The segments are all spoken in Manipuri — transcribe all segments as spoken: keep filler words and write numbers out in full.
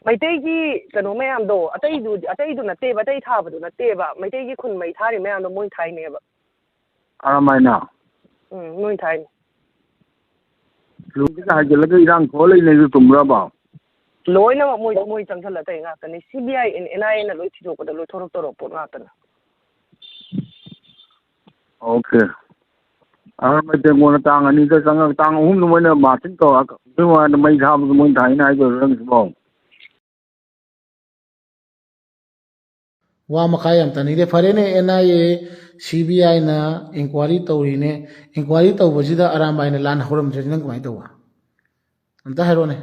ꯃꯩꯇꯩꯒꯤ ꯀꯩꯅꯣ ꯃꯌꯥꯝꯗꯣ, ꯑꯇꯩꯗꯨ, ꯑꯇꯩꯗꯨ ꯅꯠꯇꯦꯕ, ꯑꯇꯩ ꯊꯥꯕꯗꯨ ꯅꯠꯇꯦꯕ, ꯃꯩꯇꯩꯒꯤ ꯈꯨꯟ ꯃꯩ ꯊꯥꯔꯤ ꯃꯌꯥꯝꯗꯣ ꯃꯣꯏ ꯊꯥꯏꯅꯦꯕ꯫ ꯑꯔꯥꯝꯕꯥꯏꯅ? ꯎꯝ, ꯃꯣꯏ ꯊꯥꯏꯅꯦ꯫ ꯂꯣꯏꯅ ꯍꯥꯏꯖꯤꯜꯂꯒ ꯏꯔꯥꯡ ꯊꯣꯛꯑ ꯂꯩꯅꯩꯗꯨ ꯆꯨꯝꯕ꯭ꯔꯕ? ꯂꯣꯏꯅꯃꯛ ꯃꯣꯏ, ꯃꯣꯏ ꯆꯪꯁꯜꯂ ꯇꯧꯔꯤ ꯉꯥꯛꯇꯅꯤ꯫ ꯁꯤ ꯕꯤ ꯑꯥꯏ, ꯑꯦꯟ ꯑꯥꯏ ꯑꯦꯅ ꯂꯣꯏ ꯊꯤꯗꯣꯛꯄꯗ ꯂꯣꯏ ꯊꯣꯔꯛꯇꯧꯔꯕ ꯄꯣꯠ ꯉꯥꯛꯇꯅꯤ꯫ ꯑꯣꯀꯦ꯫ ꯑꯔꯥꯝꯕꯥꯏ ꯇꯦꯡꯒꯣꯟꯅ ꯇꯥꯡ ꯑꯅꯤꯗ ꯆꯪꯉꯒ ꯇꯥꯡ ꯑꯍꯨꯝꯗ ꯃꯣꯏꯅ ꯃꯥꯔꯆꯤꯡ ꯇꯧꯔꯒ ꯑꯗꯨꯏ ꯃꯃꯥꯡꯗ ꯃꯩ ꯊꯥꯕꯗꯨ ꯃꯣꯏꯅ ꯊꯥꯏꯅ ꯍꯥꯏꯗꯣꯏꯔꯣ ꯅꯪꯁꯤꯕꯣ? ꯋꯥ ꯃꯈꯥ ꯌꯥꯝ ꯇꯥꯅꯤꯡꯗꯦ꯫ ꯐꯔꯦꯅꯦ, and I A, C B ꯑꯥꯏꯅ ꯏꯟꯀ꯭ꯋꯥꯏꯔꯤ ꯇꯧꯔꯤꯅꯦ꯫ ꯏꯟꯀ꯭ꯋꯥꯏꯔꯤ ꯇꯧꯕꯁꯤꯗ ꯑꯔꯥꯝꯕꯥꯏꯅ ꯂꯥꯟ ꯍꯧꯔꯝꯗ꯭ꯔꯗꯤ ꯅꯪ ꯀꯃꯥꯏꯅ ꯇꯧꯕ? ꯑꯝꯇ ꯍꯥꯏꯔꯣꯅꯦ꯫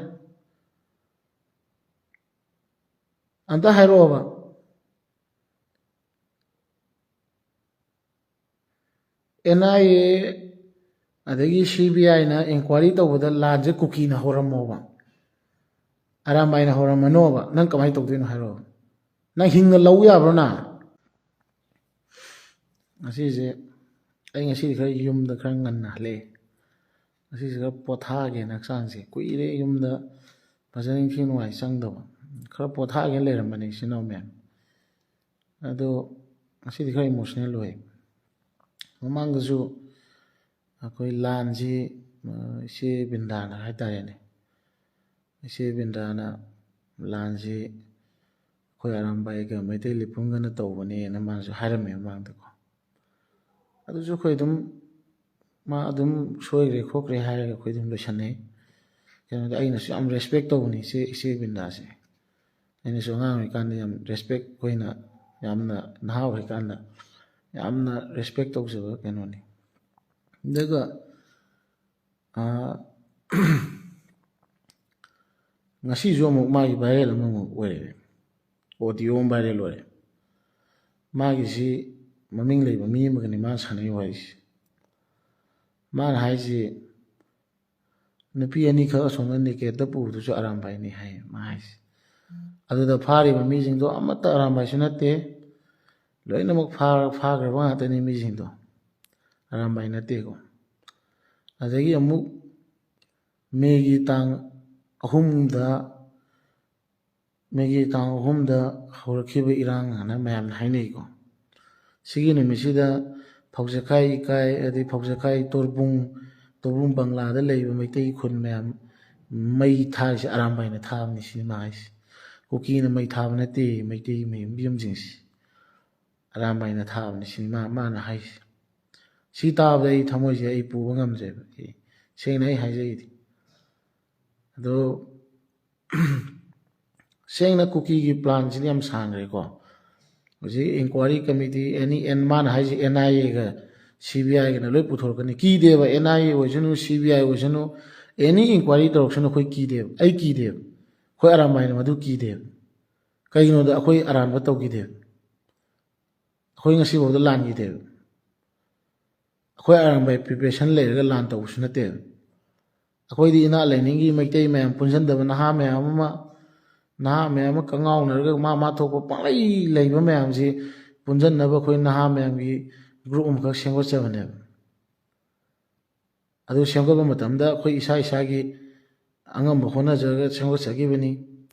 ꯑꯝꯇ ꯍꯥꯏꯔꯛꯑꯣꯕ꯫ ꯑꯦꯟ ꯑꯥꯏ ꯑꯦ ꯑꯗꯒꯤ ꯁꯤ ꯕꯤ ꯑꯥꯏꯅ ꯏꯟꯀ꯭ꯋꯥꯏꯔꯤ ꯇꯧꯕꯗ ꯂꯥꯟꯁꯦ ꯀꯨꯀꯤꯅ ꯍꯧꯔꯝꯃꯣꯕ, ꯑꯔꯥꯝꯕꯥꯏꯅ ꯍꯧꯔꯝꯃꯅꯣꯕ, ꯅꯪ ꯀꯃꯥꯏꯅ ꯇꯧꯗꯣꯏꯅꯣ ꯍꯥꯏꯔꯛꯑꯣ? ꯅꯪ ꯍꯤꯡꯅ ꯂꯧ ꯌꯥꯕ꯭ꯔꯣ ꯅꯪ? ꯉꯁꯤꯁꯦ ꯑꯩ ꯉꯁꯤꯗꯤ ꯈꯔ ꯌꯨꯝꯗ ꯈꯔ ꯉꯟꯅ ꯍꯜꯂꯛꯑꯦ꯫ ꯉꯁꯤꯁꯦ ꯈꯔ ꯄꯣꯊꯥꯒꯦꯅ ꯍꯛꯆꯥꯡꯁꯦ ꯀꯨꯏꯔꯦ ꯌꯨꯝꯗ ꯐꯖꯅ ꯏꯪꯊꯤ ꯅꯨꯡꯉꯥꯏ ꯆꯪꯗꯕ꯫ ꯈꯔ ꯄꯣꯊꯥꯒꯦꯅ ꯂꯩꯔꯝꯕꯅꯦ ꯏꯆꯤꯟ ꯏꯅꯥꯎ ꯃꯌꯥꯝ꯫ ꯑꯗꯣ ꯉꯁꯤꯗꯤ ꯈꯔ ꯏꯃꯣꯁꯅꯦꯜ ꯑꯣꯏ꯫ ꯃꯃꯥꯡꯗꯁꯨ ꯑꯩꯈꯣꯏ ꯂꯥꯟꯁꯤ, ꯑ, ꯏꯆꯦ ꯕꯤꯟꯗꯥꯅ ꯍꯥꯏꯇꯥꯔꯦꯅꯦ, ꯏꯆꯦ ꯕꯤꯟꯗꯥꯅ ꯂꯥꯟꯁꯤ ꯑꯩꯈꯣꯏ ꯑꯔꯥꯝꯕꯥꯏꯒ ꯃꯩꯇꯩ ꯂꯤꯄꯨꯡꯒꯅ ꯇꯧꯕꯅꯦꯅ ꯃꯥꯅꯁꯨ ꯍꯥꯏꯔꯝꯃꯦ ꯃꯃꯥꯡꯗꯀꯣ꯫ ꯑꯗꯨꯁꯨ ꯑꯩꯈꯣꯏ ꯑꯗꯨꯝ, ꯃꯥ ꯑꯗꯨꯝ ꯁꯣꯏꯈ꯭ꯔꯦ ꯈꯣꯠꯈ꯭ꯔꯦ ꯍꯥꯏꯔꯒ ꯑꯩꯈꯣꯏ ꯑꯗꯨꯝ ꯂꯣꯏꯁꯟꯅꯩ꯫ ꯀꯩꯅꯣꯗꯤ ꯑꯩꯅꯁꯨ ꯌꯥꯝ ꯔꯦꯁꯄꯦꯛ ꯇꯧꯕꯅꯤ ꯏꯆꯦ, ꯏꯆꯦ ꯕꯤꯟꯗꯥꯁꯦ꯫ ꯑꯩꯅꯁꯨ ꯑꯉꯥꯡ ꯑꯣꯏꯔꯤꯀꯥꯟꯗ ꯌꯥꯝ ꯔꯦꯁꯄꯦꯛ, ꯑꯩꯈꯣꯏꯅ ꯌꯥꯝꯅ ꯅꯍꯥ ꯑꯣꯏꯔꯤꯀꯥꯟꯗ ꯌꯥꯝꯅ ꯔꯦꯁꯄꯦꯛ ꯇꯧꯖꯕ ꯀꯩꯅꯣꯅꯤ꯫ ꯑꯗꯨꯒ, ꯑꯥ, ꯉꯁꯤꯁꯨ ꯑꯃꯨꯛ ꯃꯥꯒꯤ ꯚꯥꯏꯔꯦꯜ ꯑꯃꯃꯨꯛ ꯑꯣꯏꯔꯛꯑꯦ, ꯑꯣꯗꯤꯑꯣ ꯑꯃ ꯚꯥꯏꯔꯦꯜ ꯑꯣꯏꯔꯦ꯫ ꯃꯥꯒꯤꯁꯤ ꯃꯃꯤꯡ ꯂꯩꯕ ꯃꯤ ꯑꯃꯒꯅꯤ ꯃꯥꯅ ꯁꯥꯟꯅꯔꯤ ꯋꯥꯔꯤꯁꯤ꯫ ꯃꯥꯅ ꯍꯥꯏꯁꯤ, ꯅꯨꯄꯤ ꯑꯅꯤꯈꯛ ꯑꯁꯣꯝꯗ ꯅꯦꯀꯦꯠꯇ ꯄꯨꯕꯗꯨꯁꯨ ꯑꯔꯥꯝꯕꯥꯏꯅꯤ ꯍꯥꯏ ꯃꯥ ꯍꯥꯏꯁꯤ꯫ ꯑꯗꯨꯗ ꯐꯥꯔꯤꯕ ꯃꯤꯁꯤꯡꯗꯣ ꯑꯃꯠꯇ ꯑꯔꯥꯝꯕꯥꯏꯁꯨ ꯅꯠꯇꯦ, ꯂꯣꯏꯅꯃꯛ ꯐꯥ-, ꯐꯥꯈ꯭ꯔꯕ ꯉꯥꯛꯇꯅꯤ ꯃꯤꯁꯤꯡꯗꯣ, ꯑꯔꯥꯝꯕꯥꯏ ꯅꯠꯇꯦꯀꯣ꯫ ꯑꯗꯒꯤ ꯑꯃꯨꯛ ꯃꯦꯒꯤ ꯇꯥꯡ ꯑꯍꯨꯝꯗ ꯃꯦꯒꯤ ꯇꯥꯡ ꯑꯍꯨꯝꯗ ꯍꯧꯔꯛꯈꯤꯕ ꯏꯔꯥꯡ ꯍꯥꯏꯅ ꯃꯌꯥꯝꯅ ꯍꯥꯏꯅꯩꯀꯣ꯫ ꯁꯤꯒꯤ ꯅꯨꯃꯤꯠꯁꯤꯗ ꯐꯧꯖꯈꯥꯏ ꯏꯀꯥꯏ, ꯑꯗꯩ ꯐꯧꯖꯈꯥꯏ ꯇꯣꯔꯕꯨꯡ, ꯇꯣꯔꯕꯨꯡ ꯕꯪꯂꯥꯗ ꯂꯩꯕ ꯃꯩꯇꯩ ꯈꯨꯟ ꯃꯌꯥꯝ ꯃꯩ ꯊꯥꯔꯤꯁꯦ ꯑꯔꯥꯝꯕꯥꯏꯅ ꯊꯥꯕꯅꯤ ꯁꯤꯅꯦꯃꯥ ꯍꯥꯏꯁꯦ꯫ ꯀꯨꯀꯤꯅ ꯃꯩ ꯊꯥꯕ ꯅꯠꯇꯦ, ꯃꯩꯇꯩ ꯃꯌꯨꯝ ꯌꯨꯝꯁꯤꯡꯁꯤ ꯑꯔꯥꯝꯕꯥꯏꯅ ꯊꯥꯕꯅꯤ ꯁꯤꯅꯦꯃꯥ ꯃꯥꯅ ꯍꯥꯏꯁꯦ꯫ ꯁꯤ ꯇꯥꯕꯗ ꯑꯩ ꯊꯃꯣꯏꯁꯦ ꯑꯩ ꯄꯨꯕ ꯉꯝꯗ꯭ꯔꯦꯕ꯫ ꯑꯩ ꯁꯦꯡꯅ ꯑꯩ ꯍꯥꯏꯖꯩꯗꯤ꯫ ꯑꯗꯣ ꯁꯦꯡꯅ ꯀꯨꯀꯤꯒꯤ ꯄ꯭ꯂꯥꯟꯁꯤꯗꯤ ꯌꯥꯝ ꯁꯥꯡꯈ꯭ꯔꯦꯀꯣ꯫ ꯍꯧꯖꯤꯛ ꯏꯟꯀ꯭ꯋꯥꯏꯔꯤ ꯀꯃꯤꯇꯤ ꯑꯦꯅꯤ ꯑꯦꯟ ꯃꯥꯅ ꯍꯥꯏꯁꯦ ꯑꯦꯟ ꯑꯥꯏ ꯑꯦꯒ ꯁꯤ ꯕꯤ ꯑꯥꯏꯒꯅ ꯂꯣꯏ ꯄꯨꯊꯣꯔꯛꯀꯅꯤ꯫ ꯀꯤꯗꯦꯕ, ꯑꯦꯟ ꯑꯥꯏ ꯑꯦ ꯑꯣꯏꯁꯅꯨ, ꯁꯤ ꯕꯤ ꯑꯥꯏ ꯑꯣꯏꯁꯅꯨ, ꯑꯦꯅꯤ ꯏꯟꯀ꯭ꯋꯥꯏꯔꯤ ꯇꯧꯔꯛꯁꯅꯨ, ꯑꯩꯈꯣꯏ ꯀꯤꯗꯦꯕ, ꯑꯩ ꯀꯤꯗꯦꯕ꯫ ꯑꯩꯈꯣꯏ ꯑꯔꯥꯝꯕꯥꯏꯅ ꯃꯗꯨ ꯀꯤꯗꯦꯕ꯫ ꯀꯩꯒꯤꯅꯣꯗ ꯑꯩꯈꯣꯏ ꯑꯔꯥꯟꯕ ꯇꯧꯈꯤꯗꯦꯕ꯫ ꯑꯩꯈꯣꯏ ꯉꯁꯤꯐꯥꯎꯗ ꯂꯥꯟꯈꯤꯗꯦꯕ꯫ ꯑꯩꯈꯣꯏ ꯑꯔꯥꯝꯕꯥꯏ ꯄ꯭ꯔꯤꯄꯦꯔꯦꯁꯟ ꯂꯩꯔꯒ ꯂꯥꯟ ꯇꯧꯕꯁꯨ ꯅꯠꯇꯦꯕ꯫ ꯑꯩꯈꯣꯏꯗꯤ ꯏꯅꯥꯠ ꯂꯥꯏꯅꯤꯡꯒꯤ ꯃꯩꯇꯩ ꯃꯌꯥꯝ ꯄꯨꯟꯁꯤꯟꯗꯕ ꯅꯍꯥ ꯃꯌꯥꯝ ꯑꯃ, ꯅꯍꯥ ꯃꯌꯥꯝ ꯑꯃ ꯀꯉꯥꯎꯅꯔꯒ ꯃꯥ ꯃꯥ ꯊꯣꯛꯄ ꯄꯪꯂꯩ ꯂꯩꯕ ꯃꯌꯥꯝꯁꯤ ꯄꯨꯟꯁꯤꯟꯅꯕ ꯑꯩꯈꯣꯏ ꯅꯍꯥ ꯃꯌꯥꯝꯒꯤ ꯒ꯭ꯔꯨꯞ ꯑꯃꯈꯛ ꯁꯦꯝꯒꯠꯆꯕꯅꯦꯕ꯫ ꯑꯗꯨ ꯁꯦꯝꯒꯠꯄ ꯃꯇꯝꯗ ꯑꯩꯈꯣꯏ ꯏꯁꯥ ꯏꯁꯥꯒꯤ ꯑꯉꯝꯕ ꯍꯣꯠꯅꯖꯔꯒ ꯁꯦꯝꯒꯠꯆꯈꯤꯕꯅꯤ꯫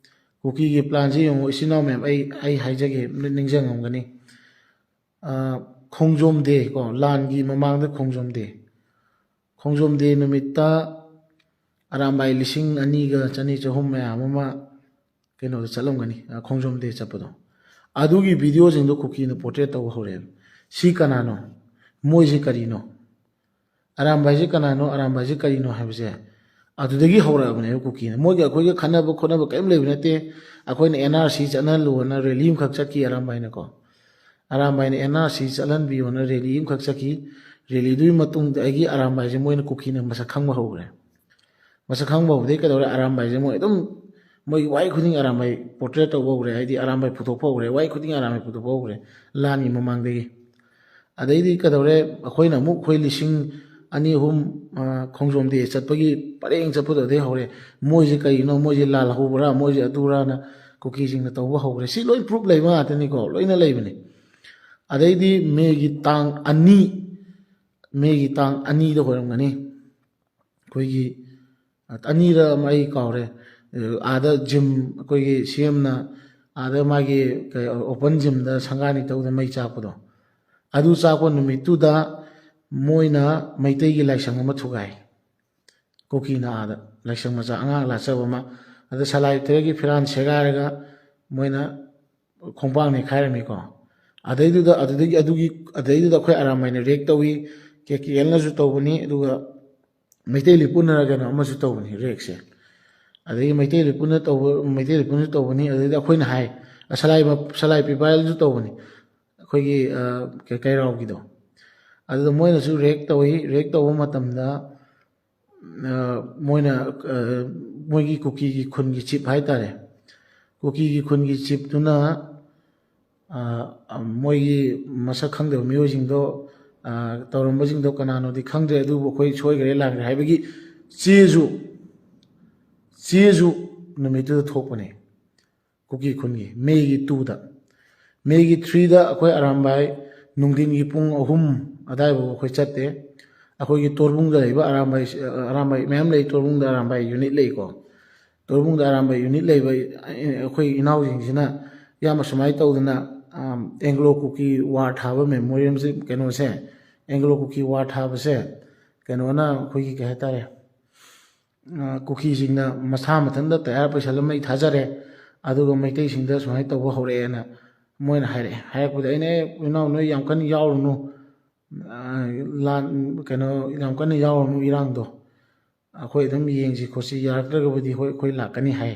ꯀꯨꯀꯤꯒꯤ ꯄ꯭ꯂꯥꯟꯁꯤ ꯌꯦꯡꯉꯨ, ꯏꯆꯤꯟ ꯏꯅꯥꯎ ꯃꯌꯥꯝ, ꯑꯩ, ꯑꯩ ꯍꯥꯏꯖꯒꯦ, ꯅꯤꯡꯁꯤꯡꯉꯝꯒꯅꯤ꯫ ꯑ, ꯈꯣꯡꯖꯣꯝ ꯗꯦ ꯀꯣ, ꯂꯥꯟꯒꯤ ꯃꯃꯥꯡꯗ ꯈꯣꯡꯖꯣꯝ ꯗꯦ꯫ ꯈꯣꯡꯖꯣꯝ ꯗꯦ ꯅꯨꯃꯤꯠꯇ ꯑꯔꯥꯝꯕꯥꯏ ꯂꯤꯁꯤꯡ ꯑꯅꯤꯒ ꯆꯅꯤ ꯆꯍꯨꯝ ꯃꯌꯥꯝ ꯑꯃ ꯀꯩꯅꯣꯗ ꯆꯠꯂꯝꯒꯅꯤ, ꯑ, ꯈꯣꯡꯖꯣꯝ ꯗꯦ ꯆꯠꯄꯗꯣ꯫ ꯑꯗꯨꯒꯤ ꯚꯤꯗꯤꯑꯣꯁꯤꯡꯗꯣ ꯀꯨꯀꯤꯅ ꯄꯣꯔꯇ꯭ꯔꯦꯠ ꯇꯧꯕ ꯍꯧꯔꯛꯑꯦꯕ꯫ ꯁꯤ ꯀꯅꯥꯅꯣ? ꯃꯣꯏꯁꯤ ꯀꯔꯤꯅꯣ? ꯑꯔꯥꯝꯕꯥꯏꯁꯤ ꯀꯅꯥꯅꯣ? ꯑꯔꯥꯝꯕꯥꯏꯁꯤ ꯀꯔꯤꯅꯣ ꯍꯥꯏꯕꯁꯦ ꯑꯗꯨꯗꯒꯤ ꯍꯧꯔꯛꯑꯕꯅꯦꯕ ꯀꯨꯀꯤꯅ꯫ ꯃꯣꯏꯒ ꯑꯩꯈꯣꯏꯒ ꯈꯠꯅꯕ ꯈꯣꯠꯅꯕ ꯀꯔꯤꯝ ꯂꯩꯕ ꯅꯠꯇꯦ꯫ ꯑꯩꯈꯣꯏꯅ ꯑꯦꯟ ꯑꯥꯔ ꯁꯤ ꯆꯠꯍꯜꯂꯨꯅ ꯔꯦꯂꯤ ꯑꯃꯈꯛ ꯆꯠꯈꯤ ꯑꯔꯥꯝꯕꯥꯏꯅꯀꯣ꯫ ꯑꯔꯥꯝꯕꯥꯏꯅ ꯑꯦꯟ ꯑꯥꯔ ꯁꯤ ꯆꯠꯍꯟꯕꯤꯌꯣꯅ ꯔꯦꯂꯤ ꯑꯃꯈꯛ ꯆꯠꯈꯤ꯫ ꯔꯦꯂꯤꯗꯨꯒꯤ ꯃꯇꯨꯡꯗꯒꯤ ꯑꯔꯥꯝꯕꯥꯏꯁꯦ ꯃꯣꯏꯅ ꯀꯨꯀꯤꯅ ꯃꯁꯛ ꯈꯪꯕ ꯍꯧꯈ꯭ꯔꯦ꯫ ꯃꯁꯛ ꯈꯪꯕ ꯍꯧꯕꯗꯒꯤ ꯀꯩꯗꯧꯔꯦ? ꯑꯔꯥꯝꯕꯥꯏꯁꯦ ꯃꯣꯏ ꯑꯗꯨꯝ, ꯃꯣꯏꯒꯤ ꯋꯥꯍꯩ ꯈꯨꯗꯤꯡ ꯑꯔꯥꯝꯕꯥꯏ ꯄꯣꯔꯇ꯭ꯔꯦꯠ ꯇꯧꯕ ꯍꯧꯈ꯭ꯔꯦ, ꯍꯥꯏꯗꯤ ꯑꯔꯥꯝꯕꯥꯏ ꯄꯨꯊꯣꯛꯄ ꯍꯧꯈ꯭ꯔꯦ, ꯋꯥꯍꯩ ꯈꯨꯗꯤꯡ ꯑꯔꯥꯝꯕꯥꯏ ꯄꯨꯊꯣꯛꯄ ꯍꯧꯈ꯭ꯔꯦ ꯂꯥꯟꯒꯤ ꯃꯃꯥꯡꯗꯒꯤ꯫ ꯑꯗꯩꯗꯤ ꯀꯩꯗꯧꯔꯦ? ꯑꯩꯈꯣꯏꯅ ꯑꯃꯨꯛ ꯑꯩꯈꯣꯏ ꯂꯤꯁꯤꯡ ꯑꯅꯤ ꯑꯍꯨꯝ, ꯑ, ꯈꯣꯡꯖꯣꯝ ꯗꯦ ꯆꯠꯄꯒꯤ ꯄꯔꯦꯡ ꯆꯠꯄꯗꯨꯗꯩ ꯍꯧꯔꯦ꯫ ꯃꯣꯏꯁꯦ ꯀꯔꯤꯅꯣ? ꯃꯣꯏꯁꯦ ꯂꯥꯜꯍꯧꯕ꯭ꯔꯥ? ꯃꯣꯏꯁꯦ ꯑꯗꯨꯔꯥꯅ ꯀꯨꯀꯤꯁꯤꯡꯅ ꯇꯧꯕ ꯍꯧꯈ꯭ꯔꯦ꯫ ꯁꯤ ꯂꯣꯏ ꯄ꯭ꯔꯨꯞ ꯂꯩꯕ ꯉꯥꯛꯇꯅꯤꯀꯣ, ꯂꯣꯏꯅ ꯂꯩꯕꯅꯤ꯫ ꯑꯗꯩꯗꯤ ꯃꯦꯒꯤ ꯇꯥꯡ ꯑꯅꯤ, ꯃꯦꯒꯤ ꯇꯥꯡ ꯑꯅꯤꯗ ꯑꯣꯏꯔꯝꯒꯅꯤ꯫ ꯑꯩꯈꯣꯏꯒꯤ ꯑꯅꯤꯔ ꯑꯃ ꯑꯩ ꯀꯥꯎꯔꯦ꯫ ꯑꯥꯗ ꯖꯤꯝ, ꯑꯩꯈꯣꯏꯒꯤ ꯁꯤ ꯑꯦꯝꯅ ꯑꯥꯗ ꯃꯥꯒꯤ ꯑꯣꯄꯟ ꯖꯤꯝꯗ ꯁꯪꯒꯥꯅꯤ ꯇꯧꯗꯅ ꯃꯩ ꯆꯥꯛꯄꯗꯣ, ꯑꯗꯨ ꯆꯥꯛꯄ ꯅꯨꯃꯤꯠꯇꯨꯗ ꯃꯣꯏꯅ ꯃꯩꯇꯩꯒꯤ ꯂꯥꯏꯁꯪ ꯑꯃ ꯊꯨꯒꯥꯏ꯫ ꯀꯨꯀꯤꯅ ꯑꯥꯗ ꯂꯥꯏꯁꯪ ꯃꯆꯥ ꯑꯉꯥꯡ ꯂꯥꯠꯆꯕ ꯑꯃ, ꯑꯗ ꯁꯂꯥꯏ ꯇꯔꯦꯠꯀꯤ ꯐꯤꯔꯥꯟ ꯁꯦꯒꯥꯏꯔꯒ ꯃꯣꯏꯅ ꯈꯣꯡꯄꯥꯛ ꯅꯩꯈꯥꯏꯔꯝꯃꯤꯀꯣ꯫ ꯑꯗꯩꯗꯨꯗ ꯑꯗꯨꯗꯒꯤ ꯑꯗꯨꯒꯤ ꯑꯗꯩꯗꯨꯗ ꯑꯩꯈꯣꯏ ꯑꯔꯥꯝꯕꯥꯏꯅ ꯔꯦꯛ ꯇꯧꯏ, ꯀꯦ ꯀꯦ ꯑꯦꯜꯅꯁꯨ ꯇꯧꯕꯅꯤ, ꯑꯗꯨꯒ ꯃꯩꯇꯩ ꯂꯤꯄꯨꯟꯅꯔ ꯀꯩꯅꯣ ꯑꯃꯁꯨ ꯇꯧꯕꯅꯤ ꯔꯦꯛꯁꯦ꯫ ꯑꯗꯒꯤ ꯃꯩꯇꯩ ꯂꯤꯄꯨꯟꯅ ꯇꯧꯕ, ꯃꯩꯇꯩ ꯂꯤꯄꯨꯟꯁꯨ ꯇꯧꯕꯅꯤ꯫ ꯑꯗꯩꯗꯤ ꯑꯩꯈꯣꯏꯅ ꯍꯥꯏ, ꯁꯂꯥꯏ ꯁꯂꯥꯏ ꯄꯤꯄꯥꯏꯜꯁꯨ ꯇꯧꯕꯅꯤ, ꯑꯩꯈꯣꯏꯒꯤ ꯀꯩꯔꯥꯎꯒꯤꯗꯣ꯫ ꯑꯗꯨꯗ ꯃꯣꯏꯅꯁꯨ ꯔꯦꯛ ꯇꯧꯏ꯫ ꯔꯦꯛ ꯇꯧꯕ ꯃꯇꯝꯗ ꯃꯣꯏꯅ ꯃꯣꯏꯒꯤ ꯀꯨꯀꯤꯒꯤ ꯈꯨꯟꯒꯤ ꯆꯤꯞ ꯍꯥꯏꯇꯥꯔꯦ, ꯀꯨꯀꯤꯒꯤ ꯈꯨꯟꯒꯤ ꯆꯤꯞꯇꯨꯅ ꯃꯣꯏꯒꯤ ꯃꯁꯛ ꯈꯪꯗꯕ ꯃꯤꯑꯣꯏꯁꯤꯡꯗꯣ, ꯇꯧꯔꯝꯕꯁꯤꯡꯗꯣ ꯀꯅꯥꯅꯣꯗꯤ ꯈꯪꯗ꯭ꯔꯦ, ꯑꯗꯨꯕꯨ ꯑꯩꯈꯣꯏ ꯁꯣꯏꯈ꯭ꯔꯦ ꯂꯥꯟꯈ꯭ꯔꯦ ꯍꯥꯏꯕꯒꯤ ꯆꯦꯁꯨ ꯆꯦꯁꯨ ꯅꯨꯃꯤꯠꯇꯨꯗ ꯊꯣꯛꯄꯅꯦ꯫ ꯀꯨꯀꯤ ꯈꯨꯟꯒꯤ ꯃꯦꯒꯤ ꯇꯨꯗ, ꯃꯦꯒꯤ ꯊ꯭ꯔꯤꯗ ꯑꯩꯈꯣꯏ ꯑꯔꯥꯝꯕꯥꯏ ꯅꯨꯡꯊꯤꯟꯒꯤ ꯄꯨꯡ ꯑꯍꯨꯝ ꯑꯗꯥꯏꯐꯥꯎ ꯑꯩꯈꯣꯏ ꯆꯠꯇꯦ꯫ ꯑꯩꯈꯣꯏꯒꯤ ꯇꯣꯔꯕꯨꯡꯗ ꯂꯩꯕ ꯑꯔꯥꯝꯕꯥꯏ, ꯑꯔꯥꯝꯕꯥꯏ ꯃꯌꯥꯝ ꯂꯩ, ꯇꯣꯔꯕꯨꯡꯗ ꯑꯔꯥꯝꯕꯥꯏ ꯌꯨꯅꯤꯠ ꯂꯩꯀꯣ꯫ ꯇꯣꯔꯕꯨꯡꯗ ꯑꯔꯥꯝꯕꯥꯏ ꯌꯨꯅꯤꯠ ꯂꯩꯕ ꯑꯩꯈꯣꯏ ꯏꯅꯥꯎꯁꯤꯡꯁꯤꯅ ꯏꯌꯥꯝꯕ ꯁꯨꯃꯥꯏꯅ ꯇꯧꯗꯅ, ꯑꯦꯡꯒ꯭ꯂꯣ ꯀꯨꯀꯤ ꯋꯥꯔ ꯊꯥꯕ ꯃꯦꯃꯣꯔꯤꯌꯦꯜꯁꯦ, ꯀꯩꯅꯣꯁꯦ, ꯑꯦꯡꯒ꯭ꯂꯣ ꯀꯨꯀꯤ ꯋꯥꯔ ꯊꯥꯕꯁꯦ ꯀꯩꯅꯣꯅ ꯑꯩꯈꯣꯏꯒꯤ ꯀꯩ ꯍꯥꯏꯇꯥꯔꯦ, ꯀꯨꯀꯤꯁꯤꯡꯅ ꯃꯁꯥ ꯃꯊꯟꯇ ꯇꯌꯥꯔ ꯄꯩꯁꯜꯂ ꯃꯩ ꯊꯥꯖꯔꯦ, ꯑꯗꯨꯒ ꯃꯩꯇꯩꯁꯤꯡꯗ ꯁꯨꯃꯥꯏꯅ ꯇꯧꯕ ꯍꯧꯔꯛꯑꯦꯅ ꯃꯣꯏꯅ ꯍꯥꯏꯔꯛꯑꯦ꯫ ꯍꯥꯏꯔꯛꯄꯗ ꯑꯩꯅ, "ꯑꯦ ꯏꯅꯥꯎ, ꯅꯣꯏ ꯌꯥꯝ ꯀꯟꯅ ꯌꯥꯎꯔꯨꯅꯨ, ꯂꯥꯟ, ꯀꯩꯅꯣ, ꯌꯥꯝ ꯀꯟꯅ ꯌꯥꯎꯔꯨꯅꯨ ꯏꯔꯥꯡꯗꯣ, ꯑꯩꯈꯣꯏ ꯑꯗꯨꯝ ꯌꯦꯡꯁꯤ ꯈꯣꯠꯁꯤ, ꯌꯥꯔꯛꯇ꯭ꯔꯒꯕꯨꯗꯤ ꯍꯣꯏ ꯑꯩꯈꯣꯏ ꯂꯥꯛꯀꯅꯤ" ꯍꯥꯏ꯫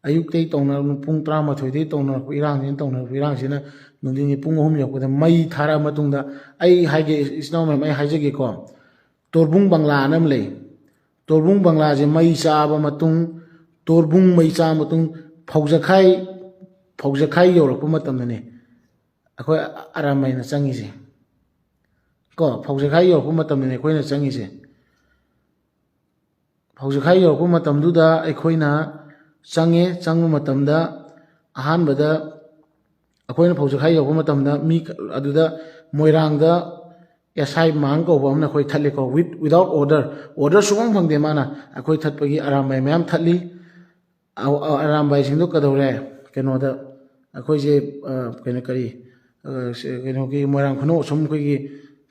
ꯑꯌꯨꯛꯇꯩ ꯇꯧꯅꯔ-, ꯄꯨꯡ ꯇꯔꯥꯃꯥꯊꯣꯏꯗꯩ ꯇꯧꯅꯔꯛꯄ ꯏꯔꯥꯡꯁꯤꯅ, ꯇꯧꯅꯔꯛꯄ ꯏꯔꯥꯡꯁꯤꯅ ꯅꯨꯡꯊꯤꯟꯒꯤ ꯄꯨꯡ ꯑꯍꯨꯝ ꯌꯧꯔꯛꯄꯗ ꯃꯩ ꯊꯥꯔꯛꯑ ꯃꯇꯨꯡꯗ, ꯑꯩ ꯍꯥꯏꯒꯦ, ꯏꯆꯤꯟ ꯏꯅꯥꯎ ꯃꯌꯥꯝ, ꯑꯩ ꯍꯥꯏꯖꯒꯦꯀꯣ, ꯇꯣꯔꯕꯨꯡ ꯕꯪꯂꯥ ꯑꯅ ꯑꯃ ꯂꯩ꯫ ꯇꯣꯔꯕꯨꯡ ꯕꯪꯂꯥꯁꯦ ꯃꯩ ꯆꯥꯕ ꯃꯇꯨꯡ, ꯇꯣꯔꯕꯨꯡ ꯃꯩ ꯆꯥꯕ ꯃꯇꯨꯡ, ꯐꯧꯖꯈꯥꯏ, ꯐꯧꯖꯈꯥꯏ ꯌꯧꯔꯛꯄ ꯃꯇꯝꯗꯅꯦ ꯑꯩꯈꯣꯏ ꯑꯔꯥꯝꯕꯥꯏꯅ ꯆꯪꯉꯤꯁꯦ꯫ ꯀꯣ, ꯐꯧꯖꯈꯥꯏ ꯌꯧꯔꯛꯄ ꯃꯇꯝꯗꯅꯦ ꯑꯩꯈꯣꯏꯅ ꯆꯪꯉꯤꯁꯦ꯫ ꯐꯧꯖꯈꯥꯏ ꯌꯧꯔꯛꯄ ꯃꯇꯝꯗꯨꯗ ꯑꯩꯈꯣꯏꯅ ꯆꯪꯉꯦ꯫ ꯆꯪꯕ ꯃꯇꯝꯗ ꯑꯍꯥꯟꯕꯗ ꯑꯩꯈꯣꯏꯅ ꯐꯧꯖꯈꯥꯏ ꯌꯧꯔꯛꯄ ꯃꯇꯝꯗ ꯃꯤ ꯑꯗꯨꯗ ꯃꯣꯏꯔꯥꯡꯗ ꯑꯦꯁ ꯑꯥꯏ ꯃꯥꯡ ꯀꯧꯕ ꯑꯃꯅ ꯑꯩꯈꯣꯏ ꯊꯠꯂꯦꯀꯣ, with, without order, order ꯁꯨꯡꯐꯪ ꯐꯪꯗꯦ ꯃꯥꯅ꯫ ꯑꯩꯈꯣꯏ ꯊꯠꯄꯒꯤ ꯑꯔꯥꯝꯕꯥꯏ ꯃꯌꯥꯝ ꯊꯠꯂꯤ꯫ ꯑ- ꯑ- ꯑꯔꯥꯝꯕꯥꯏꯁꯤꯡꯗꯣ ꯀꯩꯗꯧꯔꯦ? ꯀꯩꯅꯣꯗ ꯑꯩꯈꯣꯏꯁꯦ, ꯑ, ꯀꯩꯅꯣ ꯀꯔꯤ, ꯑ, ꯁ- ꯀꯩꯅꯣꯒꯤ ꯃꯣꯏꯔꯥꯡ ꯈꯨꯅꯧ ꯑꯁꯨꯝ ꯑꯩꯈꯣꯏꯒꯤ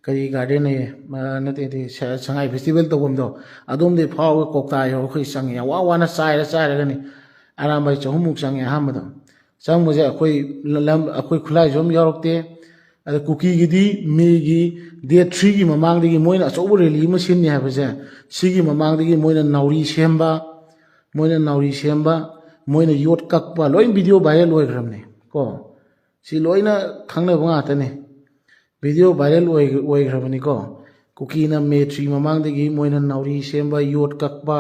ꯀꯔꯤ ꯒꯥꯔꯗꯦꯟ ꯍꯥꯏꯌꯦ, ꯃ- ꯅꯠꯇꯦ ꯅꯠꯇꯦ ꯁ- ꯁꯉꯥꯏ ꯐꯦꯁꯇꯤꯚꯦꯜ ꯇꯧꯐꯝꯗꯣ, ꯑꯗꯣꯝꯗꯒꯤ ꯐꯥꯎꯔꯒ ꯀꯣꯛꯇꯥ ꯌꯧꯔꯒ ꯑꯩꯈꯣꯏ ꯆꯪꯉꯦ꯫ ꯌꯥꯝ ꯋꯥ ꯋꯥꯅ ꯆꯥꯏꯔ ꯆꯥꯏꯔꯒꯅꯤ꯫ ꯑꯔꯥꯝꯕꯥꯏ ꯆꯍꯨꯝꯃꯨꯛ ꯆꯪꯉꯦ ꯑꯍꯥꯟꯕꯗ꯫ ꯆꯪꯕꯁꯦ ꯑꯩꯈꯣꯏ ꯂ- ꯂꯝ ꯑꯩꯈꯣꯏ ꯈꯨꯠꯂꯥꯏꯁꯨ ꯑꯃ ꯌꯥꯎꯔꯛꯇꯦ꯫ ꯑꯗ ꯀꯨꯀꯤꯒꯤꯗꯤ ꯃꯦꯒꯤ ꯗꯦꯠ ꯊ꯭ꯔꯤꯒꯤ ꯃꯃꯥꯡꯗꯒꯤ ꯃꯣꯏꯅ ꯑꯆꯧꯕ ꯔꯦꯂꯤ ꯑꯃ ꯁꯤꯟꯅꯤ ꯍꯥꯏꯕꯁꯦ, ꯁꯤꯒꯤ ꯃꯃꯥꯡꯗꯒꯤ ꯃꯣꯏꯅ ꯅꯥꯎꯔꯤ ꯁꯦꯝꯕ, ꯃꯣꯏꯅ ꯅꯥꯎꯔꯤ ꯁꯦꯝꯕ, ꯃꯣꯏꯅ ꯌꯣꯠ ꯀꯛꯄ, ꯂꯣꯏ ꯚꯤꯗꯤꯑꯣ ꯚꯥꯏꯔꯦꯜ ꯑꯣꯏꯈ꯭ꯔꯕꯅꯦ ꯀꯣ꯫ ꯁꯤ ꯂꯣꯏꯅ ꯈꯪꯅꯕ ꯉꯥꯛꯇꯅꯦ꯫ ꯚꯤꯗꯤꯑꯣ ꯚꯥꯏꯔꯦꯜ ꯑꯣꯏ- ꯑꯣꯏꯈ꯭ꯔꯕꯅꯤꯀꯣ꯫ ꯀꯨꯀꯤꯅ ꯃꯦ ꯊ꯭ꯔꯤ ꯃꯃꯥꯡꯗꯒꯤ ꯃꯣꯏꯅ ꯅꯥꯎꯔꯤ ꯁꯦꯝꯕ, ꯌꯣꯠ ꯀꯛꯄ,